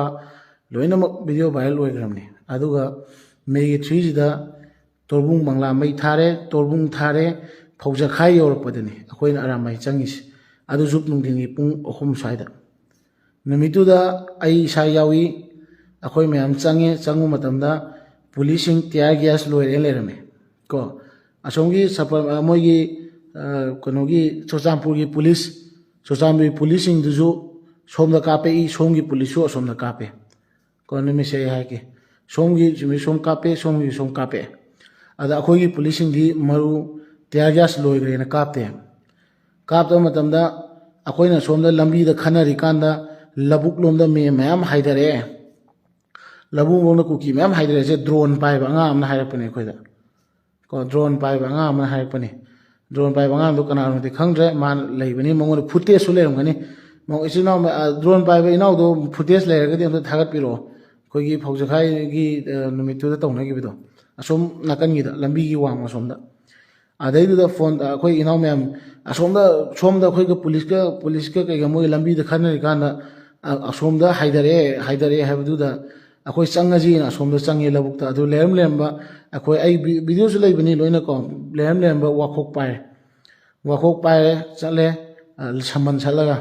ꯂꯣꯏꯅꯃꯛ ꯚꯤꯗꯤꯑꯣ ꯚꯥꯏꯔꯦꯜ ꯑꯣꯏꯈ꯭ꯔꯕꯅꯤ꯫ ꯑꯗꯨꯒ ꯃꯦꯒꯤ ꯊ꯭ꯔꯤꯁꯤꯗ ꯇꯣꯔꯕꯨꯡ ꯕꯪꯂꯥ ꯃꯩ ꯊꯥꯔꯦ, ꯇꯣꯔꯕꯨꯡ ꯊꯥꯔꯦ, ꯐꯧꯖꯈꯥꯏ ꯌꯧꯔꯛꯄꯗꯅꯤ ꯑꯩꯈꯣꯏꯅ ꯑꯔꯥꯝꯕꯥꯏ ꯆꯪꯉꯤꯁꯦ꯫ ꯑꯗꯨꯁꯨ ꯅꯨꯡꯊꯤꯟꯒꯤ ꯄꯨꯡ ꯑꯍꯨꯝ ꯁ꯭ꯋꯥꯏꯗ꯫ ꯅꯨꯃꯤꯠꯇꯨꯗ ꯑꯩ ꯏꯁꯥ ꯌꯥꯎꯏ꯫ ꯑꯩꯈꯣꯏ ꯃꯌꯥꯝ ꯆꯪꯉꯦ꯫ ꯆꯪꯕ ꯃꯇꯝꯗ ꯄꯨꯂꯤꯁꯁꯤꯡ ꯇꯤꯌꯥꯔ ꯒ꯭ꯌꯥꯁ ꯂꯣꯏꯔꯦ ꯂꯩꯔꯝꯃꯦ ꯀꯣ꯫ ꯑꯁꯣꯝꯒꯤ ꯁꯄ- ꯃꯣꯏꯒꯤ, ꯑ, ꯀꯩꯅꯣꯒꯤ ꯆꯨꯔꯆꯥꯟꯄꯨꯔꯒꯤ ꯄꯨꯂꯤꯁ, ꯆꯨꯔꯆꯥꯟꯄꯨꯔꯒꯤ ꯄꯨꯂꯤꯁꯁꯤꯡꯗꯨꯁꯨ ꯁꯣꯝꯗ ꯀꯥꯞꯄꯛꯏ, ꯁꯣꯝꯒꯤ ꯄꯨꯂꯤꯁꯁꯨ ꯑꯁꯣꯝꯗ ꯀꯥꯞꯄꯦ꯫ ꯀꯣ, ꯅꯨꯃꯤꯠꯁꯦ ꯑꯩ ꯍꯥꯏꯒꯦ꯫ ꯁꯣꯝꯒꯤ ꯁꯨꯃꯤ ꯁꯣꯝ ꯀꯥꯞꯄꯦ, ꯁꯣꯝꯒꯤ ꯁꯣꯝ ꯀꯥꯞꯄꯦ꯫ ꯑꯗ ꯑꯩꯈꯣꯏꯒꯤ ꯄꯨꯂꯤꯁꯁꯤꯡꯗꯤ ꯃꯔꯨ ꯇꯤꯌꯥꯔ ꯒ꯭ꯌꯥꯁ ꯂꯣꯏꯈ꯭ꯔꯦꯅ ꯀꯥꯞꯇꯦ꯫ ꯀꯥꯞꯇꯕ ꯃꯇꯝꯗ ꯑꯩꯈꯣꯏꯅ ꯁꯣꯝꯗ ꯂꯝꯕꯤꯗ ꯈꯟꯅꯔꯤꯀꯥꯟꯗ ꯂꯧꯕꯨꯛ ꯂꯣꯝꯗ ꯃꯤ ꯃꯌꯥꯝ ꯍꯥꯏꯊꯔꯛꯑꯦ꯫ ꯂꯧꯕꯨꯛ ꯂꯣꯝꯗ ꯀꯨꯀꯤ ꯃꯌꯥꯝ ꯍꯥꯏꯊꯔꯛꯑꯦꯁꯦ ꯗ꯭ꯔꯣꯟ ꯄꯥꯏꯕ ꯑꯉꯥꯡ ꯑꯃꯅ ꯍꯥꯏꯔꯛꯄꯅꯦ ꯑꯩꯈꯣꯏꯗ꯫ ꯀꯣ, ꯗ꯭ꯔꯣꯟ ꯄꯥꯏꯕ ꯑꯉꯥꯡ ꯑꯃꯅ ꯍꯥꯏꯔꯛꯄꯅꯤ꯫ ꯗ꯭ꯔꯣꯟ ꯄꯥꯏꯕ ꯑꯉꯥꯡꯗꯣ ꯀꯅꯥꯅꯣꯗꯤ ꯈꯪꯗ꯭ꯔꯦ, ꯃꯥꯅ ꯂꯩꯕꯅꯤ, ꯃꯉꯣꯟꯗ ꯐꯨꯇꯦꯖꯁꯨ ꯂꯩꯔꯝꯒꯅꯤ꯫ ꯃ-, ꯏꯆꯤꯟ ꯏꯅꯥꯎ ꯃ-, ꯑ, ꯗ꯭ꯔꯣꯟ ꯄꯥꯏꯕ ꯏꯅꯥꯎꯗꯣ ꯐꯨꯇꯦꯖ ꯂꯩꯔꯒꯗꯤ ꯑꯝꯇ ꯊꯥꯒꯠꯄꯤꯔꯛꯑꯣ꯫ ꯑꯩꯈꯣꯏꯒꯤ ꯐꯧꯖꯈꯥꯏꯒꯤ, ꯑ, ꯅꯨꯃꯤꯠꯇꯨꯗ ꯇꯧꯅꯈꯤꯕꯗꯣ꯫ ꯑꯁꯣꯝ ꯅꯥꯀꯟꯒꯤꯗ, ꯂꯝꯕꯤꯒꯤ ꯋꯥꯡꯃ ꯑꯁꯣꯝꯗ꯫ ꯑꯗꯩꯗꯨꯗ ꯐꯣꯟ, ꯑ, ꯑꯩꯈꯣꯏ ꯏꯅꯥꯎ ꯃꯌꯥꯝ ꯑꯁꯣꯝꯗ, ꯁꯣꯝꯗ ꯑꯩꯈꯣꯏꯒ ꯄꯨꯂꯤꯁꯀ, ꯄꯨꯂꯤꯁꯀ ꯀꯩꯒ ꯃꯣꯏ ꯂꯝꯕꯤꯗ ꯈꯟꯅꯔꯤꯀꯥꯟꯗ, ꯑ, ꯑꯁꯣꯝꯗ ꯍꯥꯏꯊꯔꯛꯑꯦ, ꯍꯥꯏꯊꯔꯛꯑꯦ ꯍꯥꯏꯕꯗꯨꯗ ꯑꯩꯈꯣꯏ ꯆꯪꯉꯁꯤꯅ ꯑꯁꯣꯝꯗ ꯆꯪꯉꯦ ꯂꯧꯕꯨꯛꯇ꯫ ꯑꯗꯨ ꯂꯩꯔꯝ ꯂꯩꯔꯝꯕ ꯑꯩꯈꯣꯏ, ꯑꯩ ꯚꯤ-, ꯚꯤꯗꯤꯑꯣꯁꯨ ꯂꯩꯕꯅꯤ ꯂꯣꯏꯅꯀꯣ, ꯂꯩꯔꯝ ꯂꯩꯔꯝꯕ ꯋꯥꯈꯣꯛ ꯄꯥꯏꯔꯦ꯫ ꯋꯥꯈꯣꯛ ꯄꯥꯏꯔꯦ, ꯆꯠꯂꯦ, ꯑ, ꯁꯝꯕꯟ ꯁꯠꯂꯒ꯫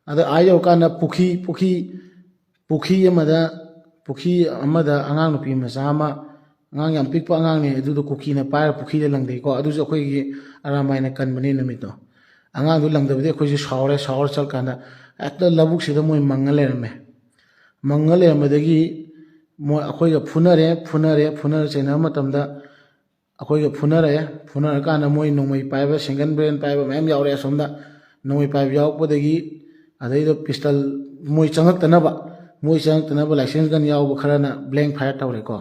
ꯑꯗ ꯑꯥ ꯌꯧꯔꯀꯥꯟꯗ ꯄꯨꯈ꯭ꯔꯤ, ꯄꯨꯈ꯭ꯔꯤ, ꯄꯨꯈ꯭ꯔꯤ ꯑꯃꯗ, ꯄꯨꯈ꯭ꯔꯤ ꯑꯃꯗ ꯑꯉꯥꯡ ꯅꯨꯄꯤ ꯃꯆꯥ ꯑꯃ, ꯑꯉꯥꯡ ꯌꯥꯝ ꯄꯤꯛꯄ ꯑꯉꯥꯡꯅꯦ, ꯑꯗꯨꯗꯣ ꯀꯨꯀꯤꯅ ꯄꯥꯏꯔ ꯄꯨꯈ꯭ꯔꯤꯗ ꯂꯪꯊꯩꯀꯣ꯫ ꯑꯗꯨꯁꯨ ꯑꯩꯈꯣꯏꯒꯤ ꯑꯔꯥꯝꯕꯥꯏꯅ ꯀꯟꯕꯅꯦ ꯅꯨꯃꯤꯠꯇꯣ꯫ ꯑꯉꯥꯡꯗꯣ ꯂꯪꯊꯕꯗꯤ ꯑꯩꯈꯣꯏꯁꯨ ꯁꯥꯎꯔꯦ, ꯁꯥꯎꯔ ꯆꯠꯀꯥꯟꯗ ꯍꯦꯛꯇ ꯂꯧꯕꯨꯛꯁꯤꯗ ꯃꯣꯏ ꯃꯪꯉ ꯂꯩꯔꯝꯃꯦ꯫ ꯃꯪꯉ ꯂꯩꯔꯝꯕꯗꯒꯤ ꯃꯣꯏ ꯑꯩꯈꯣꯏꯒ ꯐꯨꯅꯔꯦ꯫ ꯐꯨꯅꯔꯦ ꯐꯨꯅꯔ ꯆꯩꯅꯕ ꯃꯇꯝꯗ ꯑꯩꯈꯣꯏꯒ ꯐꯨꯅꯔꯛꯑꯦ꯫ ꯐꯨꯅꯔꯀꯥꯟꯗ ꯃꯣꯏ ꯅꯣꯡꯃꯩ ꯄꯥꯏꯕ, ꯁꯤꯡꯒꯟ ꯕ꯭ꯔꯦꯟ ꯄꯥꯏꯕ ꯃꯌꯥꯝ ꯌꯥꯎꯔꯦ ꯑꯁꯣꯝꯗ꯫ ꯅꯣꯡꯃꯩ ꯄꯥꯏꯕ ꯌꯥꯎꯔꯛꯄꯗꯒꯤ, ꯑꯗꯩꯗ ꯄꯤꯁꯇꯜ, ꯃꯣꯏ ꯆꯪꯉꯛꯇꯅꯕ, ꯃꯣꯏ ꯆꯪꯉꯛꯇꯅꯕ ꯂꯥꯏꯁꯦꯟꯁ ꯒꯟ ꯌꯥꯎꯕ ꯈꯔꯅ ꯕ꯭ꯂꯦꯡ ꯐꯥꯌꯔ ꯇꯧꯔꯦꯀꯣ꯫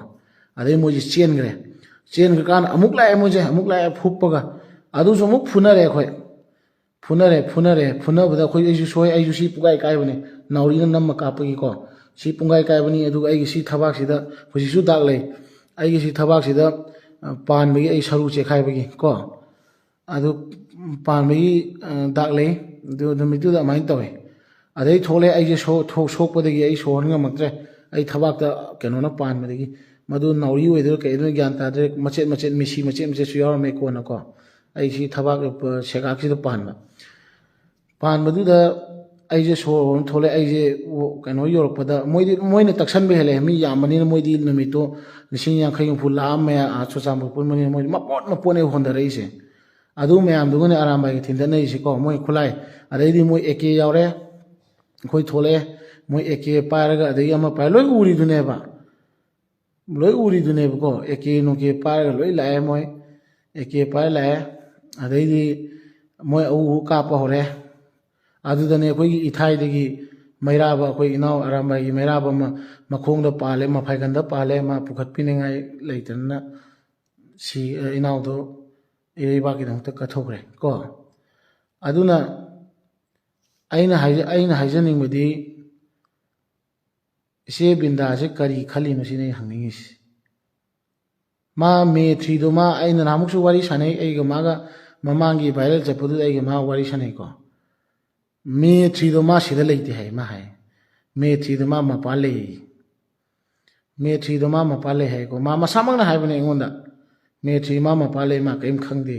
ꯑꯗꯩ ꯃꯣꯏꯁꯦ ꯆꯦꯟꯈ꯭ꯔꯦ꯫ ꯆꯦꯟꯈ꯭ꯔꯀꯥꯟꯗ ꯑꯃꯨꯛ ꯂꯥꯛꯑꯦ ꯃꯣꯏꯁꯦ, ꯑꯃꯨꯛ ꯂꯥꯛꯑꯦ ꯍꯨꯞꯄꯒ꯫ ꯑꯗꯨꯁꯨ ꯑꯃꯨꯛ ꯐꯨꯅꯔꯦ ꯑꯩꯈꯣꯏ꯫ ꯐꯨꯅꯔꯦ ꯐꯨꯅꯔꯦ꯫ ꯐꯨꯅꯕꯗ ꯑꯩꯈꯣꯏ, ꯑꯩꯁꯨ ꯁꯣꯏ, ꯑꯩꯁꯨ ꯁꯤ ꯄꯨꯡꯀꯥꯏ ꯀꯥꯏꯕꯅꯤ, ꯅꯥꯎꯔꯤꯅ ꯅꯝꯃ ꯀꯥꯞꯄꯒꯤꯀꯣ꯫ ꯁꯤ ꯄꯨꯡꯀꯥꯏ ꯀꯥꯏꯕꯅꯤ꯫ ꯑꯗꯨꯒ ꯑꯩꯒꯤ ꯁꯤ ꯊꯕꯥꯛꯁꯤꯗ ꯍꯧꯖꯤꯛꯁꯨ ꯗꯥꯛ ꯂꯩ꯫ ꯑꯩꯒꯤ ꯁꯤ ꯊꯕꯥꯛꯁꯤꯗ, ꯑ, ꯄꯥꯟꯕꯒꯤ, ꯑꯩ ꯁꯔꯨ ꯆꯦꯈꯥꯏꯕꯒꯤ ꯀꯣ, ꯑꯗꯨ ꯄꯥꯟꯕꯒꯤ, ꯑ, ꯗꯥꯛ ꯂꯩ꯫ ꯑꯗꯨ ꯅꯨꯃꯤꯠꯇꯨꯗ ꯑꯗꯨꯃꯥꯏꯅ ꯇꯧꯋꯦ꯫ ꯑꯗꯩ ꯊꯣꯛꯂꯛꯑꯦ ꯑꯩꯁꯦ, ꯁꯣ-, ꯊꯣꯛ-, ꯁꯣꯛꯄꯗꯒꯤ ꯑꯩ ꯁꯣꯔ ꯍꯣꯟ ꯉꯝꯃꯛꯇ꯭ꯔꯦ꯫ ꯑꯩ ꯊꯕꯥꯛꯇ ꯀꯩꯅꯣꯅ ꯄꯥꯟꯕꯗꯒꯤ, ꯃꯗꯨ ꯅꯥꯎꯔꯤ ꯑꯣꯏꯗꯣꯏꯔꯥ ꯀꯩꯗꯣꯏꯅꯣ ꯒ꯭ꯌꯥꯟ ꯇꯥꯗ꯭ꯔꯦ꯫ ꯃꯆꯦꯠ ꯃꯆꯦꯠ ꯃꯤꯁꯤ ꯃꯆꯦꯠ ꯃꯆꯦꯠꯁꯨ ꯌꯥꯎꯔꯝꯃꯦ ꯀꯣꯟꯅꯀꯣ꯫ ꯑꯩꯁꯤ ꯊꯕꯥꯛ, ꯑ, ꯁꯦꯒꯥꯛꯁꯤꯗ ꯄꯥꯟꯕ꯫ ꯄꯥꯟꯕꯗꯨꯗ ꯑꯩꯁꯦ ꯁꯣꯔ ꯍꯣꯟ ꯊꯣꯛꯂꯛꯑꯦ꯫ ꯑꯩꯁꯦ, ꯑꯣ, ꯀꯩꯅꯣ ꯌꯧꯔꯛꯄꯗ, ꯃꯣꯏꯗꯤ, ꯃꯣꯏꯅ ꯇꯛꯁꯟꯕ ꯍꯦꯜꯂꯦ꯫ ꯃꯤ ꯌꯥꯝꯕꯅꯤꯅ ꯃꯣꯏꯗꯤ ꯅꯨꯃꯤꯠꯇꯣ ꯂꯤꯁꯤꯡ ꯌꯥꯡꯈꯩ ꯍꯨꯝꯐꯨ ꯂꯥꯛꯑꯝꯃꯦ, ꯑꯥ, ꯆꯨꯔꯆꯥꯟꯄꯨꯔ ꯄꯨꯟꯕꯅꯤꯅ ꯃꯣꯏꯗꯤ ꯃꯄꯣꯠ ꯃꯄꯣꯠꯅꯦ ꯍꯣꯟꯊꯔꯛꯏꯁꯦ꯫ ꯑꯗꯨ ꯃꯌꯥꯝꯗꯨꯒꯅꯦ ꯑꯔꯥꯝꯕꯥꯏꯒ ꯊꯤꯟꯗꯠꯅꯔꯤꯁꯤꯀꯣ, ꯃꯣꯏ ꯈꯨꯠꯂꯥꯏ꯫ ꯑꯗꯩꯗꯤ ꯃꯣꯏ ꯑꯦ ꯀꯦ ꯌꯥꯎꯔꯦ, ꯑꯩꯈꯣꯏ ꯊꯣꯛꯂꯛꯑꯦ꯫ ꯃꯣꯏ ꯑꯦ ꯀꯦ ꯄꯥꯏꯔꯒ, ꯑꯗꯒꯤ ꯑꯃ ꯄꯥꯏꯔ, ꯂꯣꯏ ꯎꯔꯤꯗꯨꯅꯦꯕ꯫ ꯂꯣꯏ ꯎꯔꯤꯗꯨꯅꯦꯕꯀꯣ꯫ ꯑꯦ ꯀꯦ ꯅꯨꯡ ꯀꯦ ꯄꯥꯏꯔꯒ ꯂꯣꯏ ꯂꯥꯛꯑꯦ ꯃꯣꯏ꯫ ꯑꯦ ꯀꯦ ꯄꯥꯏꯔ ꯂꯥꯛꯑꯦ꯫ ꯑꯗꯩꯗꯤ ꯃꯣꯏ ꯑꯎ ꯑꯎ ꯀꯥꯞꯄ ꯍꯧꯔꯦ꯫ ꯑꯗꯨꯗꯅꯦ ꯑꯩꯈꯣꯏꯒꯤ ꯏꯊꯥꯏꯗꯒꯤ ꯃꯩꯔꯥꯕ, ꯑꯩꯈꯣꯏ ꯏꯅꯥꯎ ꯑꯔꯥꯝꯕꯥꯏꯒꯤ ꯃꯩꯔꯥꯕ ꯑꯃ ꯃꯈꯣꯡꯗ ꯄꯥꯜꯂꯦ, ꯃꯐꯥꯏꯒꯟꯗ ꯄꯥꯜꯂꯦ, ꯃꯥ ꯄꯨꯈꯠꯄꯤꯅꯤꯡꯉꯥꯏ ꯂꯩꯇꯗꯅ ꯁꯤ, ꯏꯅꯥꯎꯗꯣ ꯏꯔꯩꯕꯥꯛꯀꯤꯗꯃꯛꯇ ꯀꯠꯊꯣꯛꯈ꯭ꯔꯦ ꯀꯣ꯫ ꯑꯗꯨꯅ ꯑꯩꯅ ꯍꯥꯏꯖ-, ꯑꯩꯅ ꯍꯥꯏꯖꯅꯤꯡꯕꯗꯤ, ꯏꯆꯦ ꯕꯤꯟꯗꯥꯁꯦ ꯀꯔꯤ ꯈꯜꯂꯤꯅꯣ ꯁꯤꯅꯦ ꯑꯩ ꯍꯪꯅꯤꯡꯉꯤꯁꯤ꯫ ꯃꯥ ꯃꯦ ꯊ꯭ꯔꯤꯗꯣ, ꯃꯥ, ꯑꯩꯅ ꯅꯍꯥꯟꯃꯨꯛꯁꯨ ꯋꯥꯔꯤ ꯁꯥꯟꯅꯩ, ꯑꯩꯒ ꯃꯥꯒ ꯃꯃꯥꯡꯒꯤ ꯚꯥꯏꯔꯦꯜ ꯆꯠꯄꯗꯨꯗ ꯑꯩꯒ ꯃꯥ ꯋꯥꯔꯤ ꯁꯥꯟꯅꯩꯀꯣ꯫ ꯃꯦ ꯊ꯭ꯔꯤꯗꯣ ꯃꯥ ꯁꯤꯗ ꯂꯩꯇꯦ ꯍꯥꯏ, ꯃꯥ ꯍꯥꯏ꯫ ꯃꯦ ꯊ꯭ꯔꯤꯗꯣ ꯃꯥ ꯃꯄꯥꯟ ꯂꯩ꯫ ꯃꯦ ꯊ꯭ꯔꯤꯗꯣ ꯃꯥ ꯃꯄꯥꯟ ꯂꯩ ꯍꯥꯏꯀꯣ꯫ ꯃꯥ ꯃꯁꯥꯃꯛꯅ ꯍꯥꯏꯕꯅꯦ ꯑꯩꯉꯣꯟꯗ, "ꯃꯦ ꯊ꯭ꯔꯤ ꯃꯥ ꯃꯄꯥꯟ ꯂꯩ, ꯃꯥ ꯀꯔꯤꯝ ꯈꯪꯗꯦ꯫"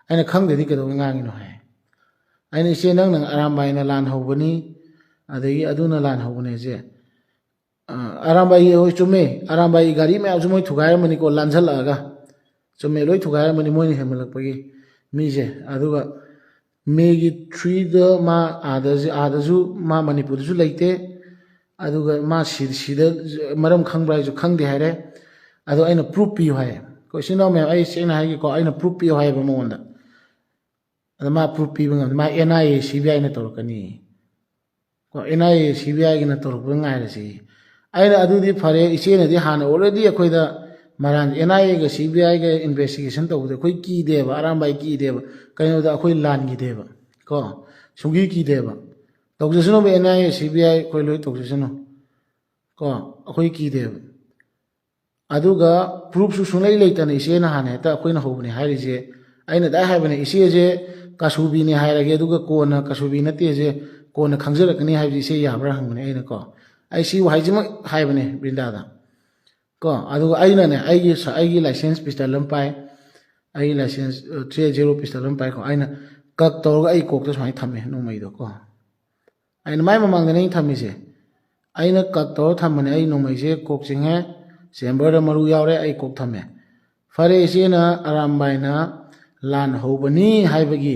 ꯑꯩꯅ, "ꯈꯪꯗ꯭ꯔꯗꯤ ꯀꯩꯗꯧꯕꯩ ꯉꯥꯡꯉꯤꯅꯣ?" ꯍꯥꯏ꯫ ꯑꯩꯅ, "ꯏꯆꯦ, ꯅꯪꯅ ꯑꯔꯥꯝꯕꯥꯏꯅ ꯂꯥꯟ ꯍꯧꯕꯅꯤ, ꯑꯗꯒꯤ ꯑꯗꯨꯅ ꯂꯥꯟ ꯍꯧꯕꯅꯦ ꯏꯆꯦ꯫" ꯑ, ꯑꯔꯥꯝꯕꯥꯏꯒꯤ, ꯍꯣꯏ, ꯆꯨꯝꯃꯦ, ꯑꯔꯥꯝꯕꯥꯏꯒꯤ ꯒꯥꯔꯤ ꯃꯌꯥꯝꯁꯨ ꯃꯣꯏ ꯊꯨꯒꯥꯏꯔꯝꯃꯅꯤꯀꯣ, ꯂꯥꯟꯖꯜꯂꯛꯑꯒ꯫ ꯆꯨꯝꯃꯦ, ꯂꯣꯏ ꯊꯨꯒꯥꯏꯔꯝꯃꯅꯤ ꯃꯣꯏꯅ ꯍꯦꯟꯃꯜꯂꯛꯄꯒꯤ ꯃꯤꯁꯦ꯫ ꯑꯗꯨꯒ ꯃꯦꯒꯤ ꯊ꯭ꯔꯤꯗ ꯃꯥ ꯑꯥꯗꯁꯨ, ꯑꯥꯗꯁꯨ ꯃꯥ ꯃꯅꯤꯄꯨꯔꯗꯁꯨ ꯂꯩꯇꯦ꯫ ꯑꯗꯨꯒ ꯃꯥ ꯁꯤꯗ ꯃꯔꯝ ꯈꯪꯕ꯭ꯔꯥ ꯍꯥꯏꯁꯨ ꯈꯪꯗꯦ ꯍꯥꯏꯔꯦ꯫ ꯑꯗꯣ ꯑꯩꯅ ꯄ꯭ꯔꯨꯐ ꯄꯤꯌꯨ ꯍꯥꯏꯌꯦ꯫ ꯑꯩꯈꯣꯏ ꯏꯆꯤꯟ ꯏꯅꯥꯎ ꯃꯌꯥꯝ, ꯑꯩ ꯁꯦꯡꯅ ꯍꯥꯏꯒꯦꯀꯣ, ꯑꯩꯅ ꯄ꯭ꯔꯨꯐ ꯄꯤꯌꯨ ꯍꯥꯏꯌꯦꯕ ꯃꯉꯣꯟꯗ꯫ ꯑꯗ ꯃꯥ ꯄ꯭ꯔꯨꯐ ꯄꯤꯕ ꯉꯝꯗꯦ꯫ ꯃꯥ and I A, C B ꯑꯥꯏꯅ ꯇꯧꯔꯛꯀꯅꯤ꯫ ꯀꯣ, and I A, C B ꯑꯥꯏꯒꯤꯅ ꯇꯧꯔꯛꯄ ꯉꯥꯏꯔꯁꯤ꯫ ꯑꯩꯅ, "ꯑꯗꯨꯗꯤ ꯐꯔꯦ, ꯏꯆꯦꯅꯗꯤ ꯍꯥꯟꯅ already ꯑꯩꯈꯣꯏꯗ ꯃꯔꯥꯟ, and I ꯑꯦꯒ C B ꯑꯥꯏꯒ investigation ꯇꯧꯕꯗ ꯑꯩꯈꯣꯏ ꯀꯤꯗꯦꯕ, ꯑꯔꯥꯝꯕꯥꯏ ꯀꯤꯗꯦꯕ, ꯀꯩꯅꯣꯗ ꯑꯩꯈꯣꯏ ꯂꯥꯟꯈꯤꯗꯦꯕ꯫ ꯀꯣ, ꯁꯨꯡꯀꯤ ꯀꯤꯗꯦꯕ꯫ ꯇꯧꯖꯁꯅꯨꯕ, and I A, C B ꯑꯥꯏ ꯑꯩꯈꯣꯏ ꯂꯣꯏ ꯇꯧꯖꯁꯅꯨ꯫ ꯀꯣ, ꯑꯩꯈꯣꯏ ꯀꯤꯗꯦꯕ꯫ ꯑꯗꯨꯒ ꯄ꯭ꯔꯨꯐꯁꯨ ꯁꯨꯡꯂꯩ ꯂꯩꯇꯅ ꯏꯆꯦꯅ ꯍꯥꯟꯅ ꯍꯦꯛꯇ ꯑꯩꯈꯣꯏꯅ ꯍꯧꯕꯅꯦ ꯍꯥꯏꯔꯤꯁꯦ꯫ ꯑꯩꯅ ꯗꯥꯏ ꯍꯥꯏꯕꯅꯦ, ꯏꯆꯦꯁꯦ ꯀꯁꯨꯕꯤꯅꯦ ꯍꯥꯏꯔꯒꯦ, ꯑꯗꯨꯒ ꯀꯣꯟꯅ ꯀꯁꯨꯕꯤ ꯅꯠꯇꯦꯁꯦ ꯀꯣꯟꯅ ꯈꯪꯖꯔꯛꯀꯅꯤ ꯍꯥꯏꯕꯁꯦ ꯏꯆꯦ ꯌꯥꯕ꯭ꯔꯥ ꯍꯪꯕꯅꯦ ꯑꯩꯅ ꯀꯣ꯫ ꯑꯩ ꯁꯤ ꯋꯥꯍꯩꯁꯤꯃꯛ ꯍꯥꯏꯕꯅꯦ ꯕ꯭ꯔꯤꯟꯗꯥꯗ ꯀꯣ꯫ ꯑꯗꯨꯒ ꯑꯩꯅꯅꯦ, ꯑꯩꯒꯤ ꯁ-, ꯑꯩꯒꯤ ꯂꯥꯏꯁꯦꯟꯁ ꯄꯤꯁꯇꯜ ꯑꯃ ꯄꯥꯏ, ꯑꯩꯒꯤ ꯂꯥꯏꯁꯦꯟꯁ, ꯑ, three zero ꯄꯤꯁꯇꯜ ꯑꯃ ꯄꯥꯏꯀꯣ꯫ ꯑꯩꯅ ꯀꯛ ꯇꯧꯔꯒ ꯑꯩ ꯀꯣꯛꯇ ꯁꯨꯃꯥꯏꯅ ꯊꯝꯃꯦ ꯅꯣꯡꯃꯩꯗꯣ ꯀꯣ꯫ ꯑꯩꯅ ꯃꯥꯏ ꯃꯃꯥꯡꯗꯅꯦ ꯑꯩꯅ ꯊꯝꯃꯤꯁꯦ꯫ ꯑꯩꯅ ꯀꯛ ꯇꯧꯔ ꯊꯝꯕꯅꯦ꯫ ꯑꯩ ꯅꯣꯡꯃꯩꯁꯦ ꯀꯣꯛ ꯆꯤꯡꯉꯦ, ꯆꯦꯝꯕꯔꯗ ꯃꯔꯨ ꯌꯥꯎꯔꯦ, ꯑꯩ ꯀꯣꯛ ꯊꯝꯃꯦ꯫ ꯐꯔꯦ, ꯏꯆꯦꯅ ꯑꯔꯥꯝꯕꯥꯏꯅ ꯂꯥꯟ ꯍꯧꯕꯅꯤ ꯍꯥꯏꯕꯒꯤ